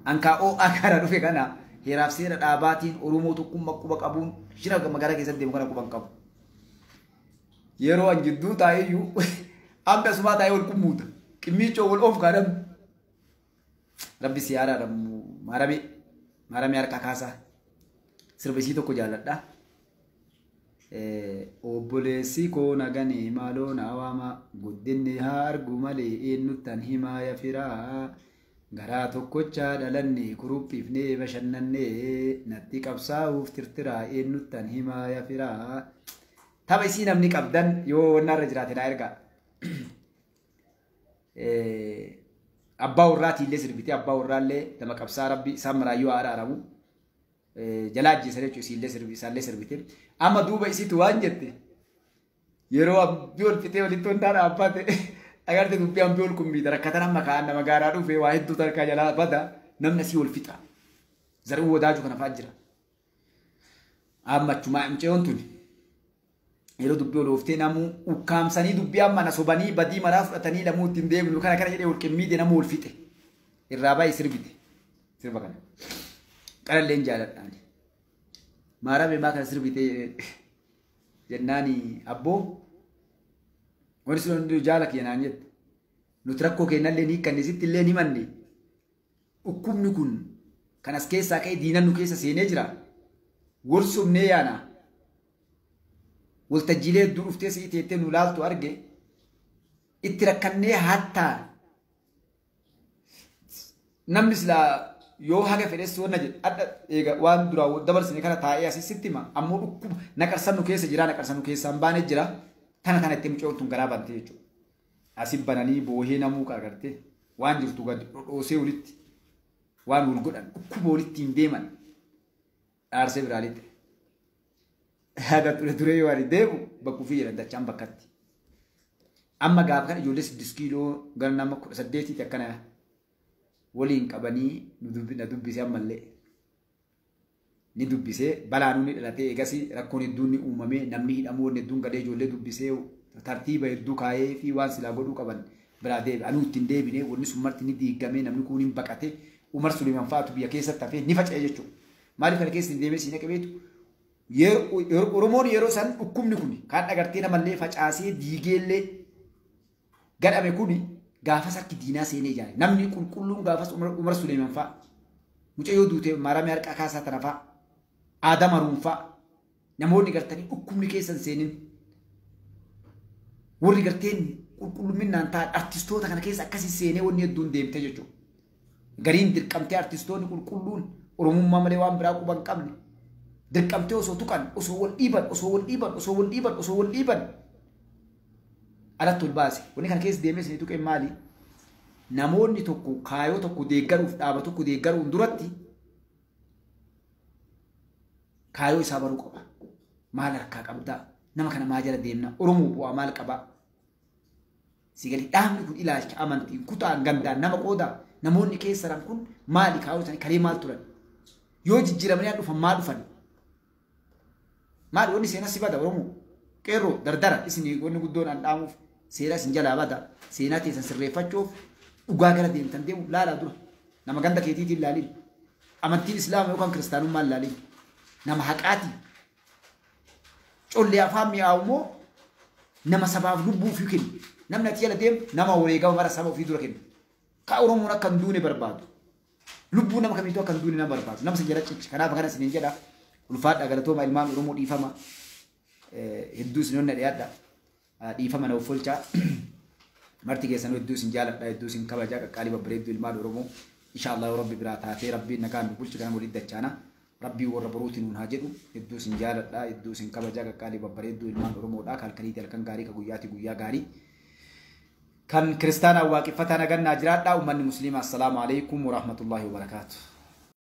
Ankaa oo'aa gaaraa dhufe kana heeraaf seera dhaabaatiin Oromoo tokkummaa quba qabuun shira magaalaa keessatti deemu kana quba hin qabu. Yeroo an jidduu taa'eyyuu amma asumaa taa'ee wal qummuuta. Qimmiicoo wal oofu kaa namni. Rabbi si araaramu maaramee maaramee harka kaasaa sirba isii tokko jaalladha. Obboleessi koo naganii maaloo na waama guddinni haa argu malee eenyuttan himaa ya firaa garaa tokkochaa dhalanne kuruphiifnee bashannannee natti qabsaa'uuf tirtiraa eenyuttan himaa ya firaa. Tapha isii namni qabdan yoo wanna irra jiraate naa ergaa. Abbaa warraatii illee sirbitee abbaa warraallee nama qabsaa rabbi isaan maraayyuu haa araaramu. Jalaa ajjeesan jechuun isiillee sirbi isaallee sirbite. Amma duuba isiitu waan jette yeroo abbii ol fixee walitti wantaa dhaabbate agarte dubbii ambii ol kumbiita rakkatan amma kaan nama gaaraa dhufee waa hedduu tarkaa jalaa bada namni asii ol fixa. Zar'uu wadaaju kana fa'aa jira. Amma achumaa mucayyoon tuni yeroo dubbii ol ooftee namuu ukkaamsanii dubbii amma na sobanii badii maraa fudhatanii lamuu ittiin deemnu kana kana jedhee ol qimmiide namuu ol fixe. Irraa baay'ee sirbite. Sirba kana. Qaralleen jaaladhaan. Maarame maa kana sirbitee jennaani abboo wanti sun hundi jaala kiyya naan jette. Nuti rakkoo keenyallee ni hiikkanne sitti illee ni manne. Dhukkubni kun kan as keessaa ka'e diinan nu keessa seenee jira. Warsumnee yaana. Waltajjiilee hedduu dhuftee si'ii teettee nu laaltu arge. Itti rakkannee hattaa namni silaa yoo haga fedhes wanna jedhe adda eega waan duraa dabarsine kana taa'ee asii sitti hima ammoo dhukkuba naqarsan nu keessa jira naqarsan nu keessaa hin baane jira tana tana itti mucoon tun garaa bante jechuudha. Asi bananii boohee namuu agartee waan jirtu gad dhodhoosee walitti waan wal godhan dhukkuba walitti hin deeman dhaarsee biraa lixe. Haga ture ture yoo ani deemu bakkuu fi jedhan dachaan bakkatti. Amma gaafa kana ijoollee 6 kiiloo gara nama 18 akkana waliin qabanii na dubbise ammallee. Ni dubbisee balaanuu ni dhalatee eegas rakkoon hedduun ni uumamee namni hidhamuu wanni hedduun galee ijoollee dubbisee tartiiba hedduu kaayee fi waan silaa godhuu qaban biraa deebi. Anuu ittiin deebinee wanni sun marti ni diigamee namni kun hin baqate Umar Suleeman fa'aatu biyya keessatti hafee ni faca'e jechuudha. Maaliif kana keessa hin deemee siin akka beektu Oromoon yeroo san dhukkubni kun kaan agartee namallee facaasee diigeellee gadhame kuni gaafas harki diinaa seenee ijaare. Namni qulqulluun gaafas Umar Suleeman fa'a. Mucayyoo duutee maaramee harka kaasaa tana fa'a. Aadam Haruun fa'a. Namoonni gartanii dhukkubni keessa hin seenin. Warri garteen qulqullumminaan ta'an artistoota kana keessa akkasii seenee wanni hedduun deemte jechuudha. Gariin dirqamtee artistoonni qulqulluun Oromummaa malee waan biraa quba hin qabne. Dirqamtee osoo tuqan, osoo wal dhiiban, osoo wal dhiiban, osoo wal dhiiban, osoo wal dhiiban. Alatti ol baase. Wanni kana keessa deemee isinii tuqeen maali? Namoonni tokko kaayoo tokko deeggaruuf dhaaba tokko deeggaruun duratti kaayoo isaa baruu qaba. Maal harkaa qabdaa? Nama kana maa jala deemna? Oromoo bu'aa maal qabaa? Sigali dhaabni kun ilaalcha amantiin kutaan gandaan nama qoodaa namoonni keessa jiran kun maali kaayoo isaanii kalee maal turan? Yoo jijjiiramanii dhufan maa dhufan? Maali wanni seenaa si bada Oromoo? Qeerroo dardara isin wanni guddoon an dhaamuuf seenaa isin jalaa bada seenaa teessan sirreeffachuuf dhugaa gara deemtan deemu laalaa dura nama ganda keetiitiin laalin amantiin islaama yookaan kiristaanummaan laalin. Nama haqaati. Collee afaan mi'aawu immoo nama sabaaf lubbuu ofii kennu. Namni ati jala deemu nama wareegama mara saba ofii dura kennu. Ka Oromoon akka hin duune barbaadu. Lubbuu nama kamiituu akka hin duune nama barbaadu. Nama san jala cichi. Kanaaf akkana isiniin jedha. Ulfaadha galatooma ilmaan Oromoo dhiifama. Hedduu isin onna dhiyaadha. Dhiifama na offolchaa. Marti keessanuu hedduu isin jaaladha. Hedduu isin kabajaa qaqqaalii babbareedduu ilmaan Oromoo. Insha Allah yoo Rabbi biraa taatee Rabbiin nagaan nu bulchu kana waliin dachaana. Rabbii warra boruutiin nuun haa jedhu. Hedduu isin jaaladha. Hedduu isin kabajaa qaqqaalii babbareedduu ilmaan Oromoodha. Halkaniiti halkan gaarii ka guyyaati guyyaa gaarii. Kan kiristaanaa waaqeffataa nagannaa jiraadha. Uummanni musliimaa assalaamu alaikum warahmatullahi wabarakaatu.